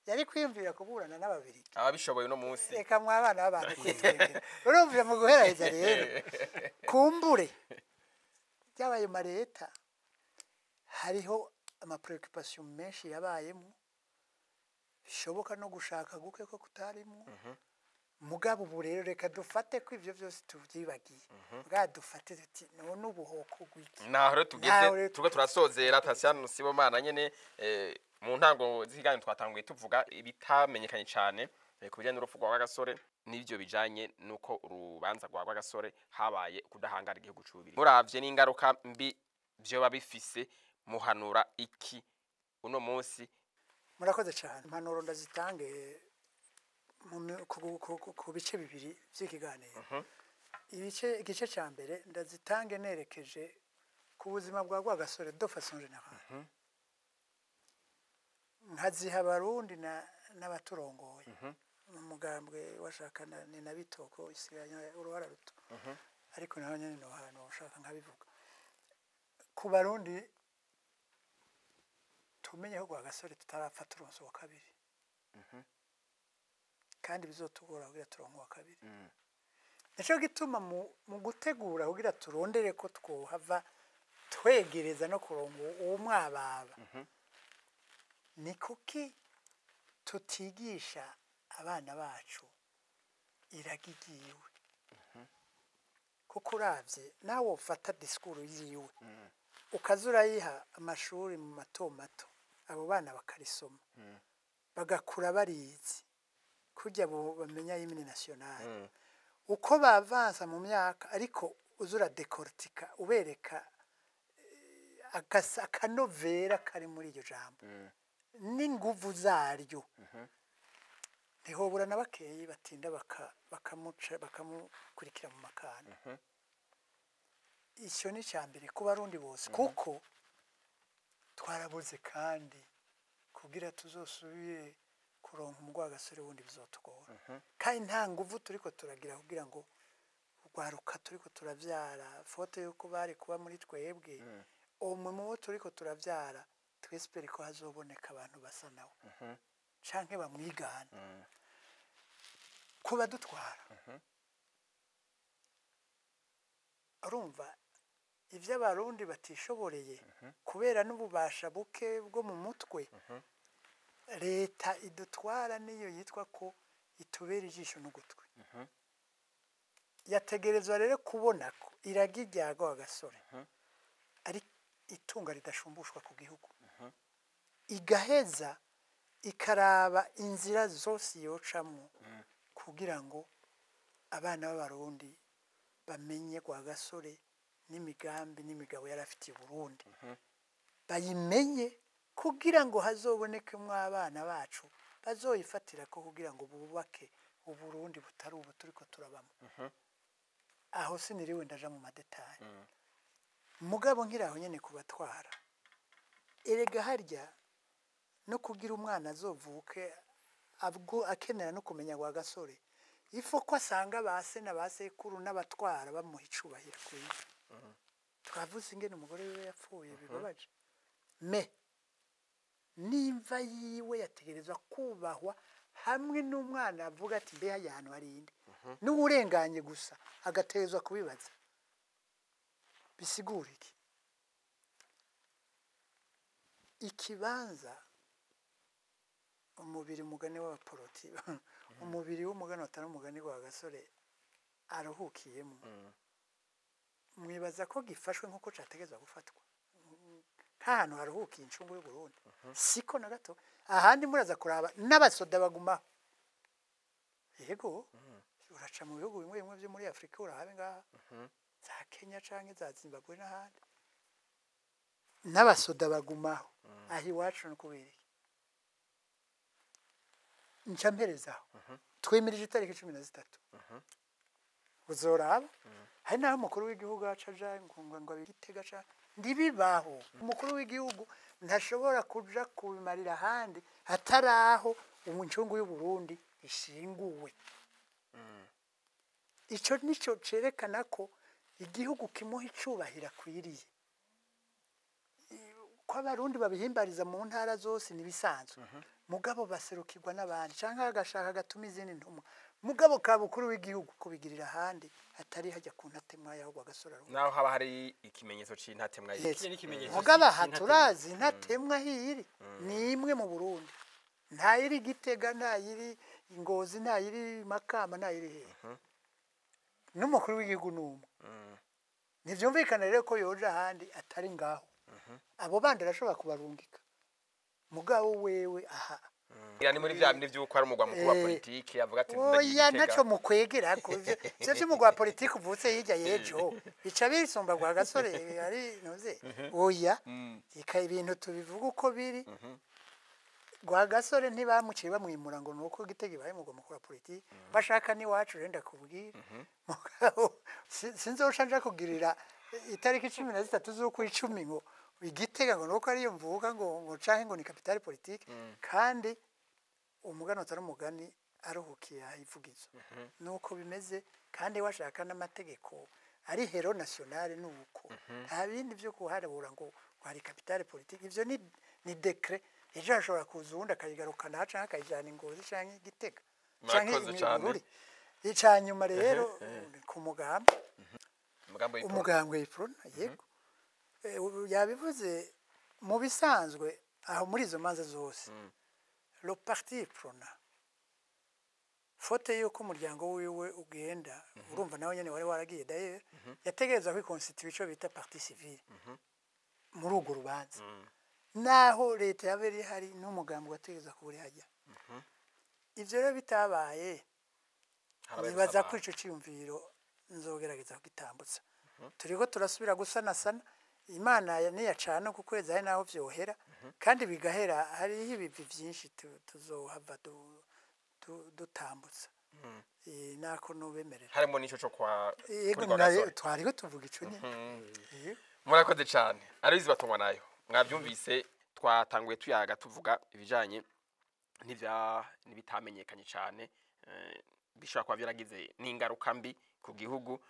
yari kwiyumvira kuburana n'Ababirigi. Ababishoboye uno munsi. Reka mwabana b'abantu kwitwengera. Urumvira mu guheraheza rero, kumbure byabaye mareta, hariho ama préoccupations menshi yabayemo, bishoboka no gushaka guke ko kutarimo. Mugabo ubu rero reka dufate ko ivyo byose tuvyibagiye, bwa dufate tuti none ubuhoko gwiki? Naho rero tugeze. Naho rero. Turiko turasozera, Tasiano Sibomana nyene, mu ntango z'ikiganiro twatanguye tuvuga ibitamenyekanye cane ku bijanye n'urupfu rwa Rwagasore n'ivyo bijanye n'uko urubanza rwa Rwagasore habaye kudahangara igihugu c'Ububirigi. Muravye n'ingaruka mbi vyoba bifise, muhanura iki uno munsi? Murakoze cyane. Impanuro ndazitange ku bice bibiri by'ikiganiro. Igice cya mbere ndazitange nerekeje ku buzima bwa Rwagasore de façon générale, nkaziha Abarundi n'abaturongoye mu mugambwe washaka ni na bitoko isigaye uruhara ruto, ariko naho nyene no hantu ushaka nkabivuga. Ku Barundi, tumenye ko Rwagasore tutarapfa turonse uwa kabiri, kandi bizotugora kugira turonke uwa kabiri. Nico gituma mu gutegura kugira turondere ko twohava twegereza no kuronka uwo mwababa, ni kuki tutigisha abana bacu iragi ryiwe? Kuko uravye nawe ufata discours yiwe ukaza urayiha amashuri mu mato mato, abo bana bakarisoma bagakura barizi, kurya bo bamenya hymne nationale uko bavansa mu myaka, ariko uza uradekortika ubereka akanovera kari muri iryo jambo n'inguvu zaryo, ntihobura na bakeyi batinda bakamuca bakamukurikira mu makanda. Icyo ni icya mbere ku Barundi bose, kuko twarabuze, kandi kugira tuzosubire kuronka umugwagasore wundi bizotugora, kandi nta nguvu turiko turagira kugira ngo urwaruka turiko turavyara, faute yuko bari kuba muri twebwe, umwe mu bo turiko turavyara, twespere ko hazoboneka abantu basa nawe canke bamwigana kuba dutwara. Urumva ivyo Abarundi batishoboreye kubera n'ububasha buke bwo mu mutwe. Leta idutwara niyo yitwa ko itubera ijisho n'ugutwi, yategerezwa rero kubona ko iragi rya Rwagasore ari itunga ridashumbushwa ku gihugu, igaheza ikaraba inzira zose yocamwo kugira ngo abana b'Abarundi bamenye Rwagasore n'imigambi n'imigabo yari afitiye Burundi, bayimenye kugira ngo hazobonekemwo abana bacu bazoyifatira ko kugira ngo bubake Uburundi butari ubu turiko turabamo. Aho siniriwe ndaja mu ma détails, mugabo nkiri aho nyene kubatwara, erega harya no kugira umwana azovuke abwo akenera no kumenya Rwagasore, ifo ko asanga ba se na ba sekuru n'abatwara bamuha icubahiro akwiye. Twavuze ingene umugore wiwe yapfuye bibabaje, mais n'imva yiwe yategerezwa kubahwa, hamwe n'umwana avuga ati: "Mbe hajya ahantu hari inde?" N'uwurenganye gusa agategerezwa kubibaza. Bisigura iki? Ikibanza umubiri, umugani w'abaporoti, umubiri w'umugani watari umugani wa Gasore aruhukiyemo, mwibaza ko gifashwe nk'uko cyategerezwa gufatwa nk'ahantu haruhukiye incungu y'Uburundi? Siko na gato. Ahandi muraza kuraba n'abasoda bagumaho. Yego, uraca mu bihugu bimwe bimwe byo muri Afurika, urahabe ngaha za Kenya canke za Zimbabwe n'ahandi, n'abasoda bagumaho. Aho iwacu ni ukubera iki? Nca mperezaho, twimirije itariki 13, uzoraba hari n'aho umukuru w'igihugu aca aja ngo abitega ca ntibibaho. Umukuru w'igihugu ntashobora kuja kubimarira ahandi hatari aho incungu y'Uburundi ishinguwe. Ico nico cerekana ko igihugu kimuha icubahiro akwiriye. Ko Abarundi babihimbariza mu ntara zose nibisanzwe, mugabo baserukirwa n'abandi canke agashaka agatuma izindi ntumwa, mugabo ka bukuru w'igihugu kubigirira ahandi hatari hajya ku ntatemwa yaho Rwagasore aruhuka. Naho haba hari ikimenyetso c'intatemwa. Yes. Iki ni ikimenyetso Mugabo aha c'intatemwa. Turazi intatemwa hiri ni imwe mu Burundi, ntayiri Gitega, ntayiri Ngozi, ntayiri Makamba, ntayiri hehe. N'umukuru w'igihugu ni umwe. Ntivyumvikana rero ko yoja ahandi atari ngaho. Abo bandi arashobora kubarungika, mugabo wewe aha. Ira ni muri vya bindi vy'uko ari umugwa mukuru wa politiki, avuga ati: "Ndagiye Oya. Gitega." Ntaco mukwegera ko ivyo vy'umugwa wa politiki uvutse hirya y'ejo bica bisumba Rwagasore ari ntuze. Oya, reka ibintu tubivuga uko biri. Rwagasore ntibamuciye bamwimura ngo nuko Gitega ibaye umugwa mukuru wa politiki. Bashaka n'iwacu rero, ndakubwira, mugabo sinzosha nja kugirira itariki 13 z'ukwicumi ngo Igitega ngo nuko ariyo mvuka, ngo canke ngo ni capitale politique, kandi umugani utari umugani aruhukiye ahivugizo. Nuko bimeze, kandi washaka n'amategeko ari héros national, nuko nta bindi byo kuharabura ngo hari capitale politique. Ivyo ni décret, ejo hashobora kuza uwundi akayigarukana canke akayijana Ingozi canke Igitega canke Murakoze cane. Ibururi. Ica nyuma rero ku mugambi. Umugambi w'Iprona. Umugambwe Iprona, yego. Ubu yabivuze, mu bisanzwe aho muri izo manza zose, le parti Iprona, faute yuko umuryango wiwe ugenda, urumva nawe nyene wari waragiye d'ailleurs, yategerezwa kwiconstituer ico bita partie civile muri urwo rubanza. Naho leta yaba iri hari n'umugambi wategerezwa kuba uri hajya. Ivyo rero bitabaye, Harabaye nibaza gusaba. ko ico ciyumviro nzogerageza kugitambutsa. Turiko turasubira gusanasana, Imana niyacana ku kwezi hari naho vyohera kandi bigahera. Hariho ibivi vyinshi tuzohava dutambutsa. Nako nubemerera. Harimo n'ico co kwa Yego. kuri Rwagasore. Twariho tuvuga ico nyene. Yego. Murakoze cyane. Arabizi batungwa nayo, mwabyumvise, twatanguye tuyaga tuvuga ibijanye n'ivya n'ibitamenyekanye cyane, bishobora kuba byaragize n'ingaruka mbi ku gihugu.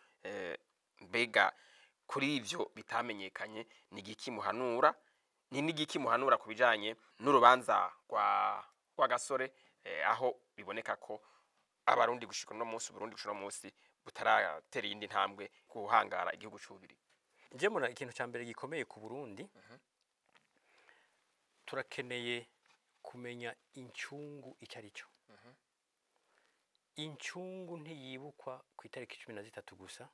Mbega kuri ivyo bitamenyekanye ni igiki muhanura, ni n'igiki muhanura ku bijanye n'urubanza rwa Rwagasore, aho biboneka ko Abarundi gushika uno munsi, Uburundi gushika uno munsi butaratera iyindi ntambwe guhangara igihugu c'Ububirigi? Nje mbona ikintu cya mbere gikomeye ku Burundi, turakeneye Kumenya incungu icyo ari cyo. Incungu ntiyibukwa ku itariki 13 gusa,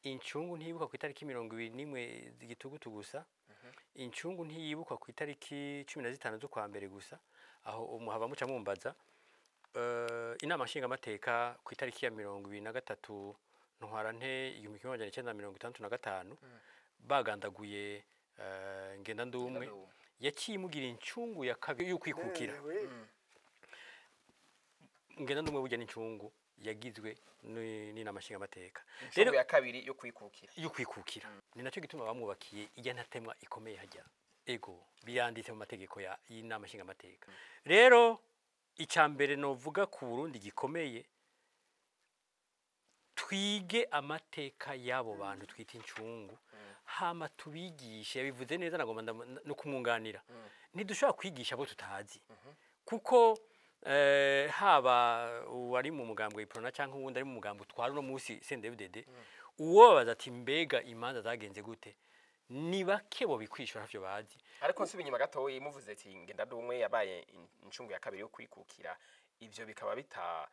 incungu ntiyibukwa ku itariki 21 z'igitugutu gusa, incungu ntiyibukwa ku itariki 15 z'ukwa mbere gusa. Aho umuhava muca mumbaza, inama nshingamateka ku itariki ya 23 Ntwarante 1965 bagandaguye Ngendandumwe, yaciye imugira incungu ya kabiri y'ukwikukira. Ngendandumwe burya n'incungu yagizwe n'inama nshingamateka. Incungu ya kabiri yo kwikukira. Yo kwikukira. Ni nacyo gituma bamwubakiye ijya ntatemwa ikomeye hajya. Ego, biranditse mu mategeko ya y'inama nshingamateka. Rero icya mbere novuga ku Burundi gikomeye, twige amateka y'abo bantu twita incungu, hama tubigishe. Yabivuze neza, nagomba no kumwunganira. Ntidushobora kwigisha abo tutazi, kuko haba uwari mu mugambwe Iprona cyangwa uwundi ari mu mugambwe utwara uno munsi CNDD-FDD, uwo babaza ati mbega imanza zagenze gute, ni bake bo bikwishura, ntavyo bazi. Ariko nsubiye inyuma gatoyi, muvuze ati Ngendandumwe yabaye incungu ya kabiri yo kwikukira, ivyo bikaba bita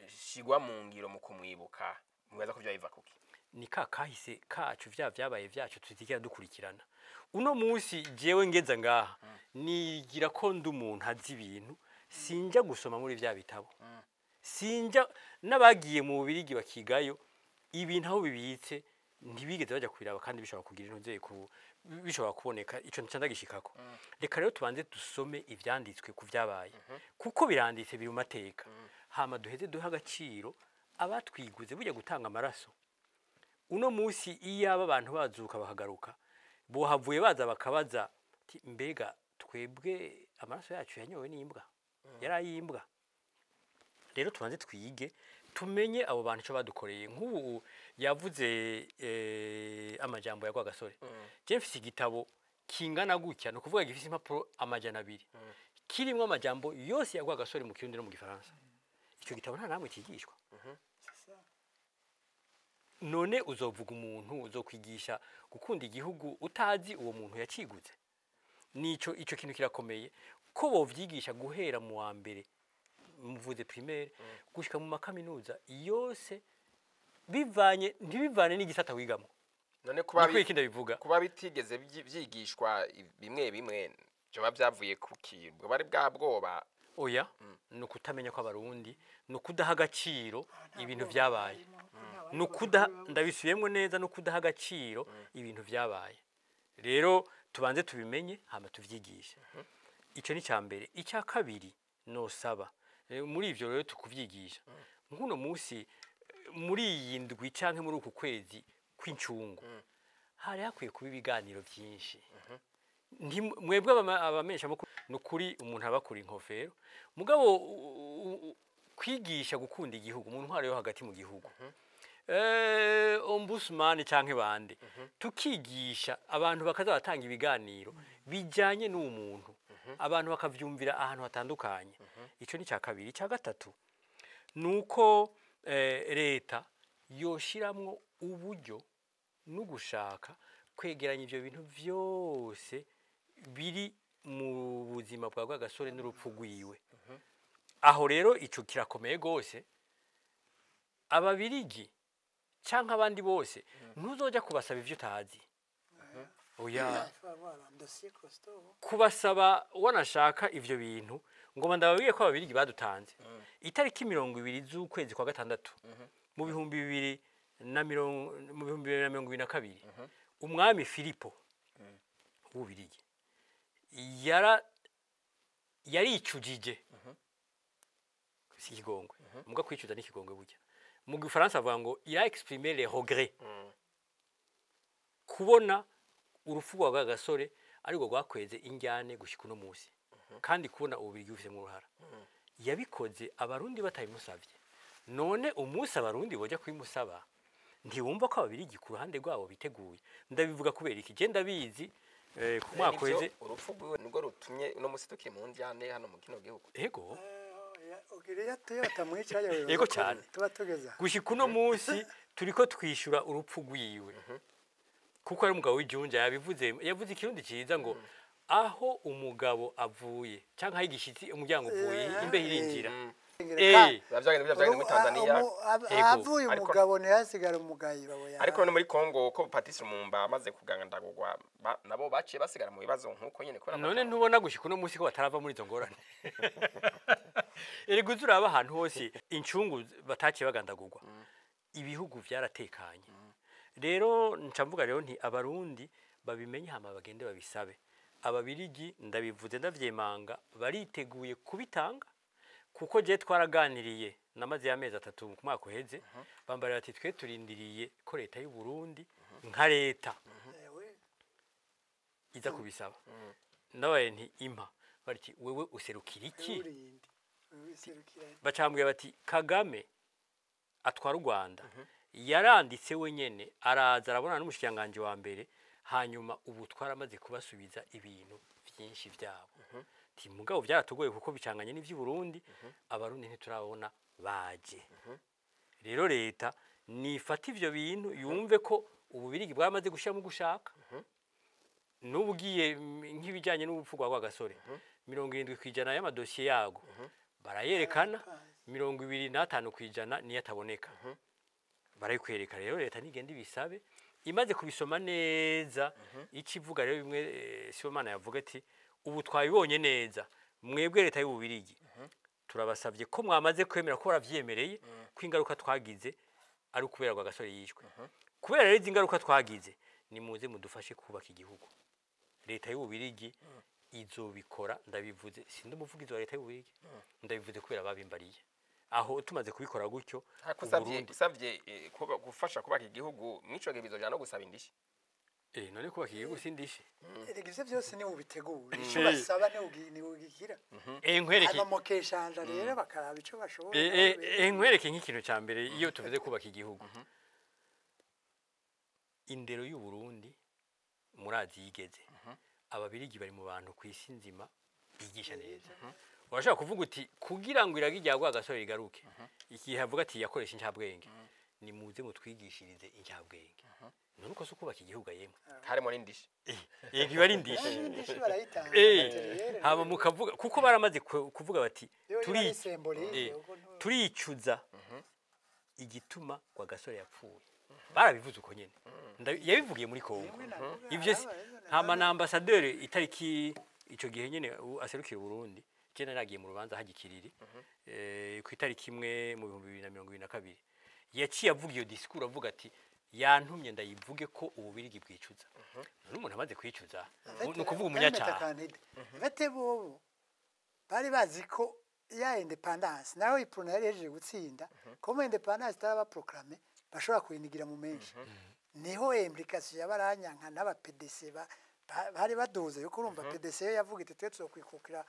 shigwa mu ngiro mu kumwibuka, mwibaza ko vyo biva kuki? Ni ka kahise kacu, vya vyabaye vyacu tutigera dukurikirana. Uno munsi jewe ngeza ngaha, nigira ko ndi umuntu azi ibintu, sinjya gusoma muri vya bitabo, sinjya n'abagiye mu Bubirigi bakigayo ibintu aho bibitse ntibigeze bajya kubiraba, kandi bishobora kugira intuze ku bishobora kuboneka. Ico nca ndagishikako. Reka rero tubanze dusome ivyanditswe ku vyabaye, kuko biranditse, biri mu mateka, hama duheze duhe agaciro abatwiguze burya gutanga amaraso. Uno munsi iyo aba abantu bazuka bakagaruka, bohavuye baza bakabaza ati mbega twebwe amaraso yacu yanyowe n'imbwa, yari ayimbwa? Rero tubanze twige, tumenye abo bantu icyo badukoreye. Nk'ubu yavuze amajambo ya Rwagasore. Je mfise igitabo kingana gutya, ni ukuvuga gifise impapuro 200, kirimo amajambo yose ya Rwagasore mu Kirundi no mu Gifaransa. Icyo gitabo nta namwe kigishwa. None uzovuga umuntu, uzokwigisha gukunda igihugu utazi uwo muntu yakiguze? Nico ico kintu kirakomeye ko bovyigisha guhera mu wa mbere, muvuze primaire, gushika mu makaminuza yose, bivanye ntibivane n'igisata wigamo. None kuba niko ikindi ndabivuga. Kuba bitigeze vyigishwa bimwe bimwe, vyoba vyavuye kuki? Bwo bari bwa bwoba? Oya, ni ukutamenya kw'Abarundi, ni ukudaha agaciro ibintu vyabaye, ni ukudaha, ndabisubiyemo neza, ni ukudaha agaciro ibintu vyabaye. Rero tubanze tubimenye, hama tuvyigishe. Icyo ni icya mbere. Icya kabiri nosaba, muri ivyo rero tukuvyigisha, nk'uno munsi muri iyi ndwi canke muri uku kwezi kw'incungu, hari hakwiye kuba ibiganiro byinshi. Mwebwe abamenyesha makuru, ni ukuri umuntu aba akura inkofero, mugabo kwigisha gukunda igihugu mu ntwaro yo hagati mu gihugu, ombudsman canke bande, tukigisha abantu bakaza batanga ibiganiro bijanye n'uwo muntu, abantu bakavyumvira ahantu hatandukanye. Ico ni cya kabiri. Icya gatatu nuko leta yoshiramwo uburyo no gushaka kwegeranya ivyo bintu vyose biri mu buzima bwa Rwagasore n'urupfu rwiwe. Aho rero ico kirakomeye gose. Ababirigi canke abandi bose ntuzoja kubasaba ivyo utazi, oya. Il faut avoir un dossier costaud. Kubasaba wanashaka ivyo bintu, ngoma ndababwiye ko Ababirigi badutanze itariki 20 z'ukwezi kwa gatandatu mu 2022, umwami Filipo w'Ububirigi yaricujije, si ikigongwe muga kwicuza ni ikigongwe burya. Mu Gifaransa bavuga ngo il a exprimé les regrets kubona urupfu rwa Rwagasore ariko rwakweze injyane gushika uno munsi, kandi kubona Ububirigi bufisemo uruhara. Yabikoze Abarundi batabimusavye. None umunsi Abarundi boja kubimusaba, ntiwumva ko Ababirigi ku ruhande rwabo biteguye? Ndabivuga kubera iki? Je ndabizi, ku mwaka Nivyo, uheze. Urupfu rwiwe nirwo rutumye uno musi tukiri mu njyane hano mu kino gihugu. Ego. Ugira iyo batamwica. Yego cyane. Tuba tugeze aha. Gushika uno munsi turiko twishyura urupfu rwiwe, kuko ari umugabo w'ijunja. Yabivuze, yavuze Ikirundi ciza ngo Aho umugabo avuye canke aho igishitsi umuryango uvuye, imbeho irinjira. Biba vyagenda muri Tanzania. Ego. Avuye umugabo ntihasigara umugayi baboya. Ariko no muri Kongo ko Patrice Lumumba amaze kugandagurwa, nabo baciye basigara mu bibazo nkuko nyene kubera None ntubona gushika uno munsi ko batarava muri izo ngorane? Erega uzi uraba ahantu hose incungu bataciye bagandagurwa, ibihugu vyaratekanye. Rero nca mvuga rero nti Abarundi babimenye, hama bagende babisabe. Ababirigi, ndabivuze ndavyemanga, bariteguye kubitanga, kuko je twaraganiriye namaze y'amezi 3 ku mwaka uheze, bambarira ati twe turindiriye ko leta y'u Burundi nka leta iza kubisaba. Ndabaye nti impa, bati wewe userukira iki? Urindi userukira. Bacambwiye bati Kagame atwara u Rwanda yaranditse wenyene, araza arabona n'umushikiranganji wa mbere, hanyuma ubu twaramaze kubasubiza ibintu vyinshi vyabo. Ti mugabo byaratugoye kuko bicanganye n'ivy'i Burundi, Abarundi ntiturabona baje. Rero leta nifata ivyo bintu, yumve ko Ububirigi bwamaze gushira mu gushaka. N'ubu ugiye nk'ibijyanye n'urupfu rwa Rwagasore, 70% y'amadosiye yago barayerekana, 25% niyo ataboneka, barayikwereka. Rero leta nigenda ibisabe, imaze kubisoma neza icyo ivuga. Rero bimwe Sibomana yavuga ati ubu twabibonye neza, mwebwe leta y'Ububirigi turabasabye ko mwamaze kwemera ko baravyemereye ko ingaruka twagize ari ukubera Rwagasore yishwe. Kubera rero izi ngaruka twagize, nimuze mudufashe kubaka igihugu. Leta y'Ububirigi izobikora. Ndabivuze, sindi umuvugizi wa leta y'Ububirigi, ndabivuze kubera babimbariye. Aho tumaze kubikora gutyo, Usavye Uburundi usavye gufasha kubaka igihugu mwico gihe bizojana no gusaba indishyi. None kubaka igihugu sindishe? Erega ivyo byose ni ubitegura, ico basaba ni ugigira. Nkwereke. Hanyuma mukeshanja rero bakaraba ico bashoboye. Nkwereke nk'ikintu cya mbere. Iyo tuvuze kubaka igihugu, indero y'u Burundi murazi yigeze. Ababirigi bari mu bantu ku isi nzima bigisha neza. Urashobora kuvuga uti kugira ngo iragi rya Rwagasore rigaruke, igihe avuga ati yakoresha incabwenge, nimuze mutwigishirize incabwenge. None uko si ukubaka igihugu yemwe? Harimo n'indishyi. Yego, iba ari indishi. Indishi barayitanga, matériel. Hama mukavuga kuko baramaze kuvuga bati Yo, turi ari symbolique, uko turicuza igituma Rwagasore yapfuye. Barabivuze uko nyene. Yabivugiye muri Kongo. Rimwe navuga, Ivyo si hama na ambassadeur itariki ico gihe nyene aserukira Burundi, je naragiye mu rubanza hagikiriri ku itariki 1 mu 2022, yaciye avuga iyo discours, avuga ati yantumye ndayivuge ko Ububirigi bwicuza. None umuntu amaze kwicuza, ni ukuvuga umunyacyaha. Bate bobo bari bazi ko ya indépendance nawe Uprona yari yahejeje gutsinda, ko mu indépendance itaraba proclamée bashobora kuyinigira mu menshi. Niho implication y'abaranyanka n'aba PDC bari baduze, yuko urumva PDC yo yavuga iti twe tuzokwikukira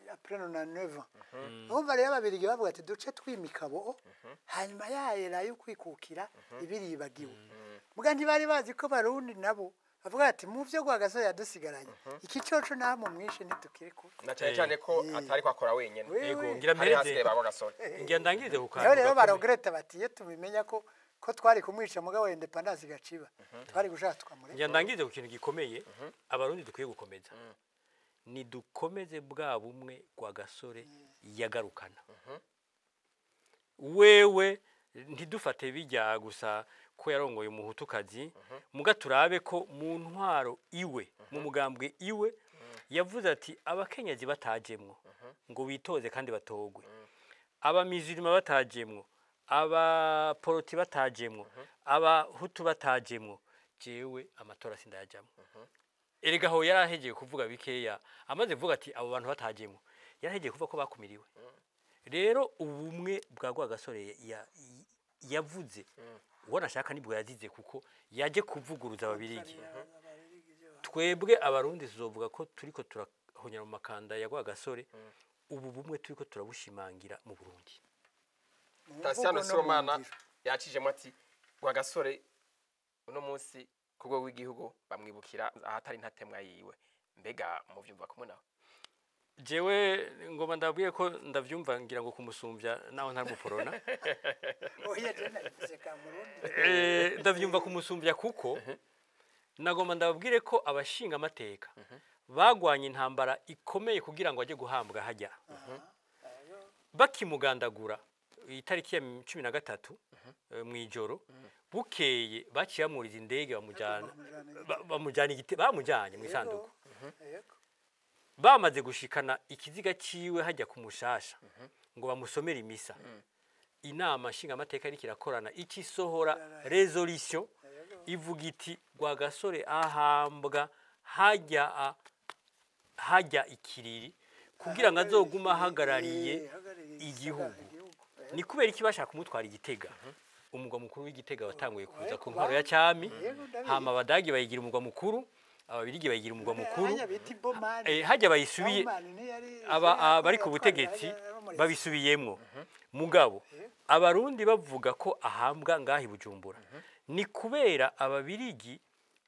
après 99 ans. Urumva rero Ababirigi bavuga ati duce twimika bo, hanyuma yayera yo kwikukira ibiribagiwe. Muga ntibari bazi ko Barundi nabo bavuga ati mu byo Rwagasore yadusigaranye iki coco namwe mwishe ntitukiri kure. Na cyane cyane ko atari kwakora wenyene. Yego, Wewe. ngira Hari mpereze, hasigaye ba Rwagasore. Ngira ndangirize ku kantu Niho rero gakomeye. barogreta bati iyo tubimenya ko twari kumwica mugabo indépendance igaciba, twari gushaka tukamureka. Ngira ndangirize ku kintu gikomeye Abarundi dukwiye gukomeza. Ni dukomeze bwa bumwe Rwagasore yagarukana. Wewe ntidufate bijya gusa ko yarongoye umuhutukazi, muga turabe ko mu ntwaro iwe, mu mugambwe iwe, yavuze ati abakenyezi batajemwo ngo bitoze kandi batogwe, abamizirima batajemwo, abaporoti batajemwo, abahutu batajemwo, jewe amatora sindayajamwo. Erega aho yarahegeye kuvuga bikeya, amaze kuvuga ati abo bantu batajemwo, yarahegeye kuvuga ko bakumiriwe. Rero ubumwe bwa Rwagasore yavuze uwo nashaka nibwo yazize, kuko yaje kuvuguruza Ababirigi. Twebwe Abarundi tuzovuga ko turiko turahonyera mu makanda ya Rwagasore. Ubu bumwe turiko turabushimangira mu Burundi. Mu Tasiyano mvugo no mu Sibomana ngiro. yacijemo ati Rwagasore uno munsi ku rwego rw'igihugu bamwibukira ahatari ntatemwa yiwe. Mbega muvyumva kumwe nawe? Jewe ngoma ndabwiye ko ndavyumva, ngira ngo kumusumbya naho ntari muporona. Oya, je nabivuze ka Murundi. Ndavyumva kumusumbya, kuko nagomba ndababwire ko abashinga amateka Bagwanye intambara ikomeye kugira ngo ajye guhambwa hajya. Bakimugandagura itariki ya 13 mw'ijoro, bukeye baciye bamuriza indege, bamujyana bamujyana bamujyanye mu isanduku. Bamaze gushikana ikiziga ciwe hajya ku Mushasha ngo bamusomere imisa, inama nshingamateka iriko irakorana ikisohora résolution ivuga iti: "Rwagasore ahambwa hajya hajya ikiriri kugira ngo azoguma ahagarariye igihugu." Ni kubera iki bashaka kumutwara Igitega? Umugwa mukuru w'Igitega watanguye kuza ku ntwaro ya cyami, hama Abadagi bayigira umugwa mukuru, Ababirigi bayigira umugwa mukuru. Hajya bayisubiye aba abari ku butegetsi babisubiyemwo. Mugabo Abarundi bavuga ko ahambwa ngaha i Bujumbura ni kubera Ababirigi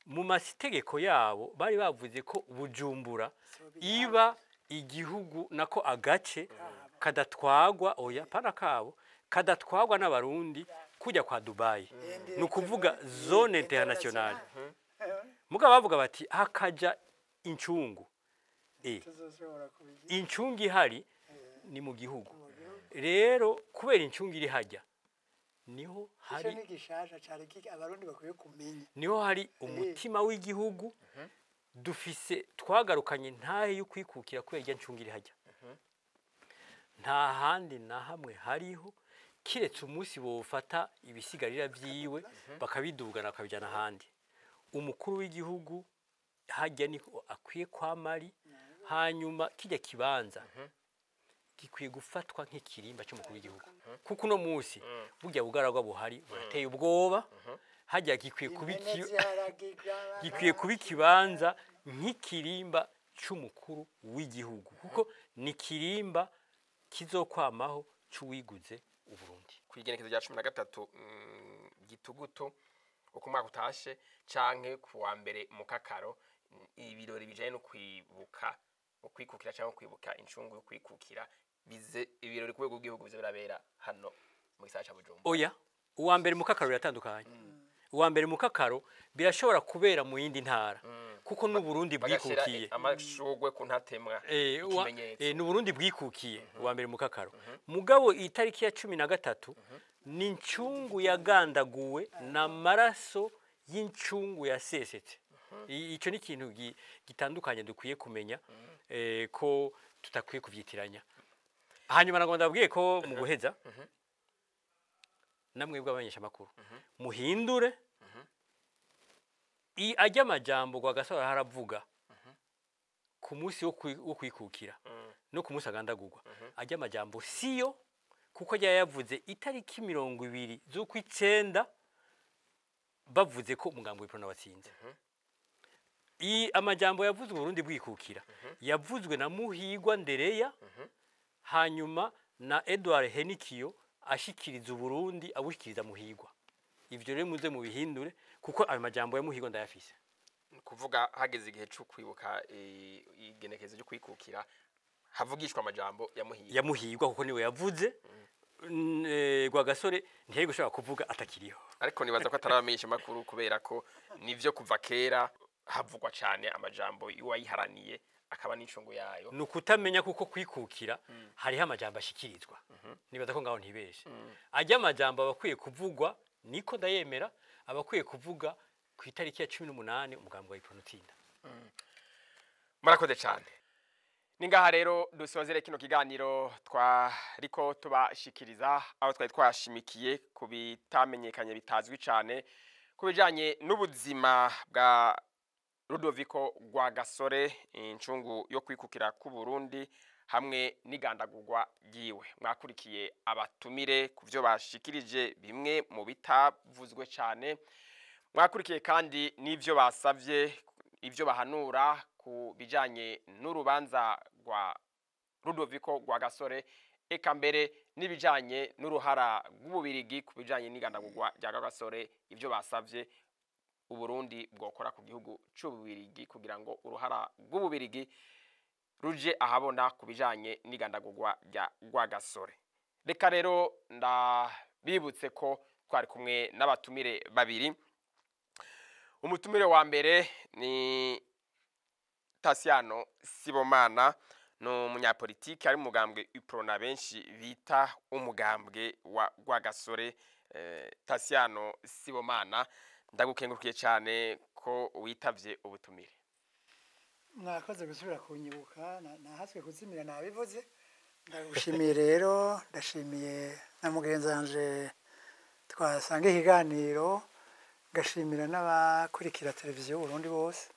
mu mategeko yabo bari bavuze ko Bujumbura iba igihugu, nako agace kadatwagwa, oya pana kabo, kadatwagwa n'Abarundi kujya kwa Dubai, ni ukuvuga zone internationale. Mugabo bavuga bati hakaja incungu, incungu ihari ni mu gihugu. Rero kubera incungu iri hajya niho hari hari n'igishasha cari Abarundi bakwiye kumenya. Niho hari umutima w'igihugu dufise. Twagarukanye ntahe yo kwikukira kubera irya ncungu iri hajya, nta handi na hamwe hariho, kiretse umunsi bofata ibisigarira vyiwe bakabidugana bakabijyana ahandi. Umukuru w'igihugu hajya niho akwiye kwamari. Hanyuma kijya kibanza gikwiye gufatwa nk'ikirimba cy'umukuru w'igihugu, kuko uno munsi burya bugaragwa buhari burateye ubwoba. Hajya gikwiye kuba Impene ziharagirwa. Gikwiye kuba ikibanza nk'ikirimba cy'umukuru w'igihugu, kuko ni kirimba kizokwamaho c'uwiguze Uburundi. Ku igenekerezo rya 13 gitugutu uko umwaka utashe canke ku wa mbere mu kakaro, ibirori bijanye no kwibuka ukwikukira cyangwa kwibuka incungu yo kwikukira bize, ibirori ku rwego rw'igihugu bize birabera hano mu gisagara ca Bujumbura. Oya, uwa mbere mu kakaro biratandukanye. Uwa mbere mu kakaro birashobora kubera mu yindi ntara, kuko n'Uburundi bagashyira bwikukiye. Amashurwe ku ntatemwa, ikimenyetso. N'Uburundi bwikukiye uwa mbere mu kakaro. Mugabo itariki ya 13 ni incungu yagandaguwe n'amaraso y'incungu yasesetse. Ico ni ikintu gitandukanye dukwiye kumenya, ko tutakwiye kuvyitiranya. Hanyuma nagomba ndabwiye ko mu guheza, namwe bw'abamenyeshamakuru muhindure ajya amajambo Rwagasore haravuga ku munsi wo kwikukira no ku munsi agandagurwa. Ajya amajambo siyo, kuko ajya yavuze itariki 20 z'ukwicenda bavuze ko umugambi w'Uprona watsinze. Amajambo yavuze Burundi bwikukira yavuzwe na Muhigwa Ndereya, hanyuma na Edouard Henikiyo ashikiriza Uburundi, abushikiriza Muhigwa. Ivyo rero muze mubihindure, kuko ayo majambo ya Muhigwa ndayafise. Ni kuvuga hageze igihe cyo kwibuka igenekerezo ryo kwikukira havugishwa amajambo ya Muhigwa. Ya Muhigwa, kuko niwe yavuze. Rwagasore ntiyari gushobora kuvuga atakiriho. Ariko nibaza ko atarabamenyesha makuru, kubera ko nivyo kuva kera havugwa cyane amajambo y'uwayiharaniye akaba n'incungu yayo. Ni ukutamenya, kuko kwikukira hariho amajambo ashikirizwa. Nibaza ko ngaho ntibeshe. Ajya amajambo aba akwiye kuvugwa, niko ndayemera, aba akwiye kuvuga ku itariki ya 18 umugambi wa Uprona utsinda. Murakoze cyane. Ni ngaha rero dusozere kino kiganiro twariko tubashikiriza, aho twari twashimikiye ku bitamenyekanye, bitazwi cyane, ku bijanye n'ubuzima bwa Rudoviko Rwagasore, incungu yo kwikukira ku Burundi hamwe n'igandagurwa ryiwe. Mwakurikiye abatumire ku byo bashikirije, bimwe mu bitavuzwe cyane. Mwakurikiye kandi n'ibyo basavye, ibyo bahanura ku bijanye n'urubanza rwa Rudoviko Rwagasore, eka mbere n'ibijanye n'uruhara rw'Ububirigi ku bijanye n'igandagurwa rya Rwagasore, ibyo basavye Uburundi bwokora ku gihugu c'Ububirigi kugira ngo uruhara rw'Ububirigi ruje ahabona ku bijanye n'igandagurwa rya Rwagasore. Reka rero ndabibutse ko twari kumwe n'abatumire babiri. Umutumire wa mbere ni Tasiano Sibomana, ni umunyapolitike ari mu mugambwe Uprona benshi bita umugambwe wa Rwagasore. Tasiano Sibomana, ndagukengurukiye cyane ko witavye ubutumire. Mwakoze gusubira kunyibuka, nahaswe kuzimira nabivuze. Ndagushimiye rero, ndashimiye na mugenzi wanje twasanga ikiganiro, ngashimira n'abakurikira televiziyo y'Uburundi bose.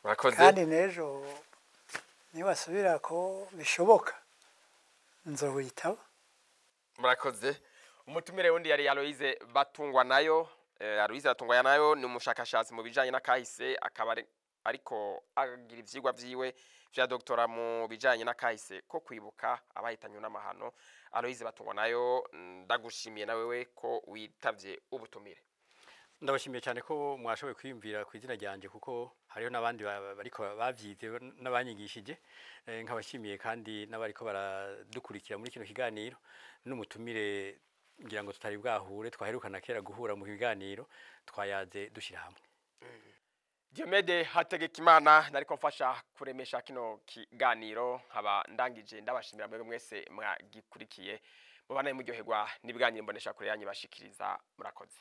Murakoze. Kandi n'ejo niwasubira ko bishoboka nzowitaba. Murakoze. Umutumire wundi yari Aloise Batungwa nayo. Aloise Batungwa nayo ni umushakashatsi mu bijanye n'akahise, akaba ariko agira ivyigwa vyiwe vya doctora mu bijanye n'akahise ko kwibuka abahitanywe n'amahano. Aloise Batungwa nayo, ndagushimiye na wewe ko witavye ubutumire. Ndabashimiye cyane ko mwashoboye kwiyumvira ku izina ryanje, kuko hariho n'abandi bariko bavyize n'abanyigishije. Nkabashimiye kandi n'abariko baradukurikira muri kino kiganiro, n'umutumire ngira ngo tutari bwahure, twaherukana kera guhura mu kiganiro twayaze dushyira hamwe. Diomede Hategekimana nariko mfasha kuremesha kino kiganiro, nkaba ndangije ndabashimira mwebwe mwese mwagikurikiye. Mubanaye muryoherwa n'ibiganiro mbonesha kure yanyu bashikiriza. Murakoze.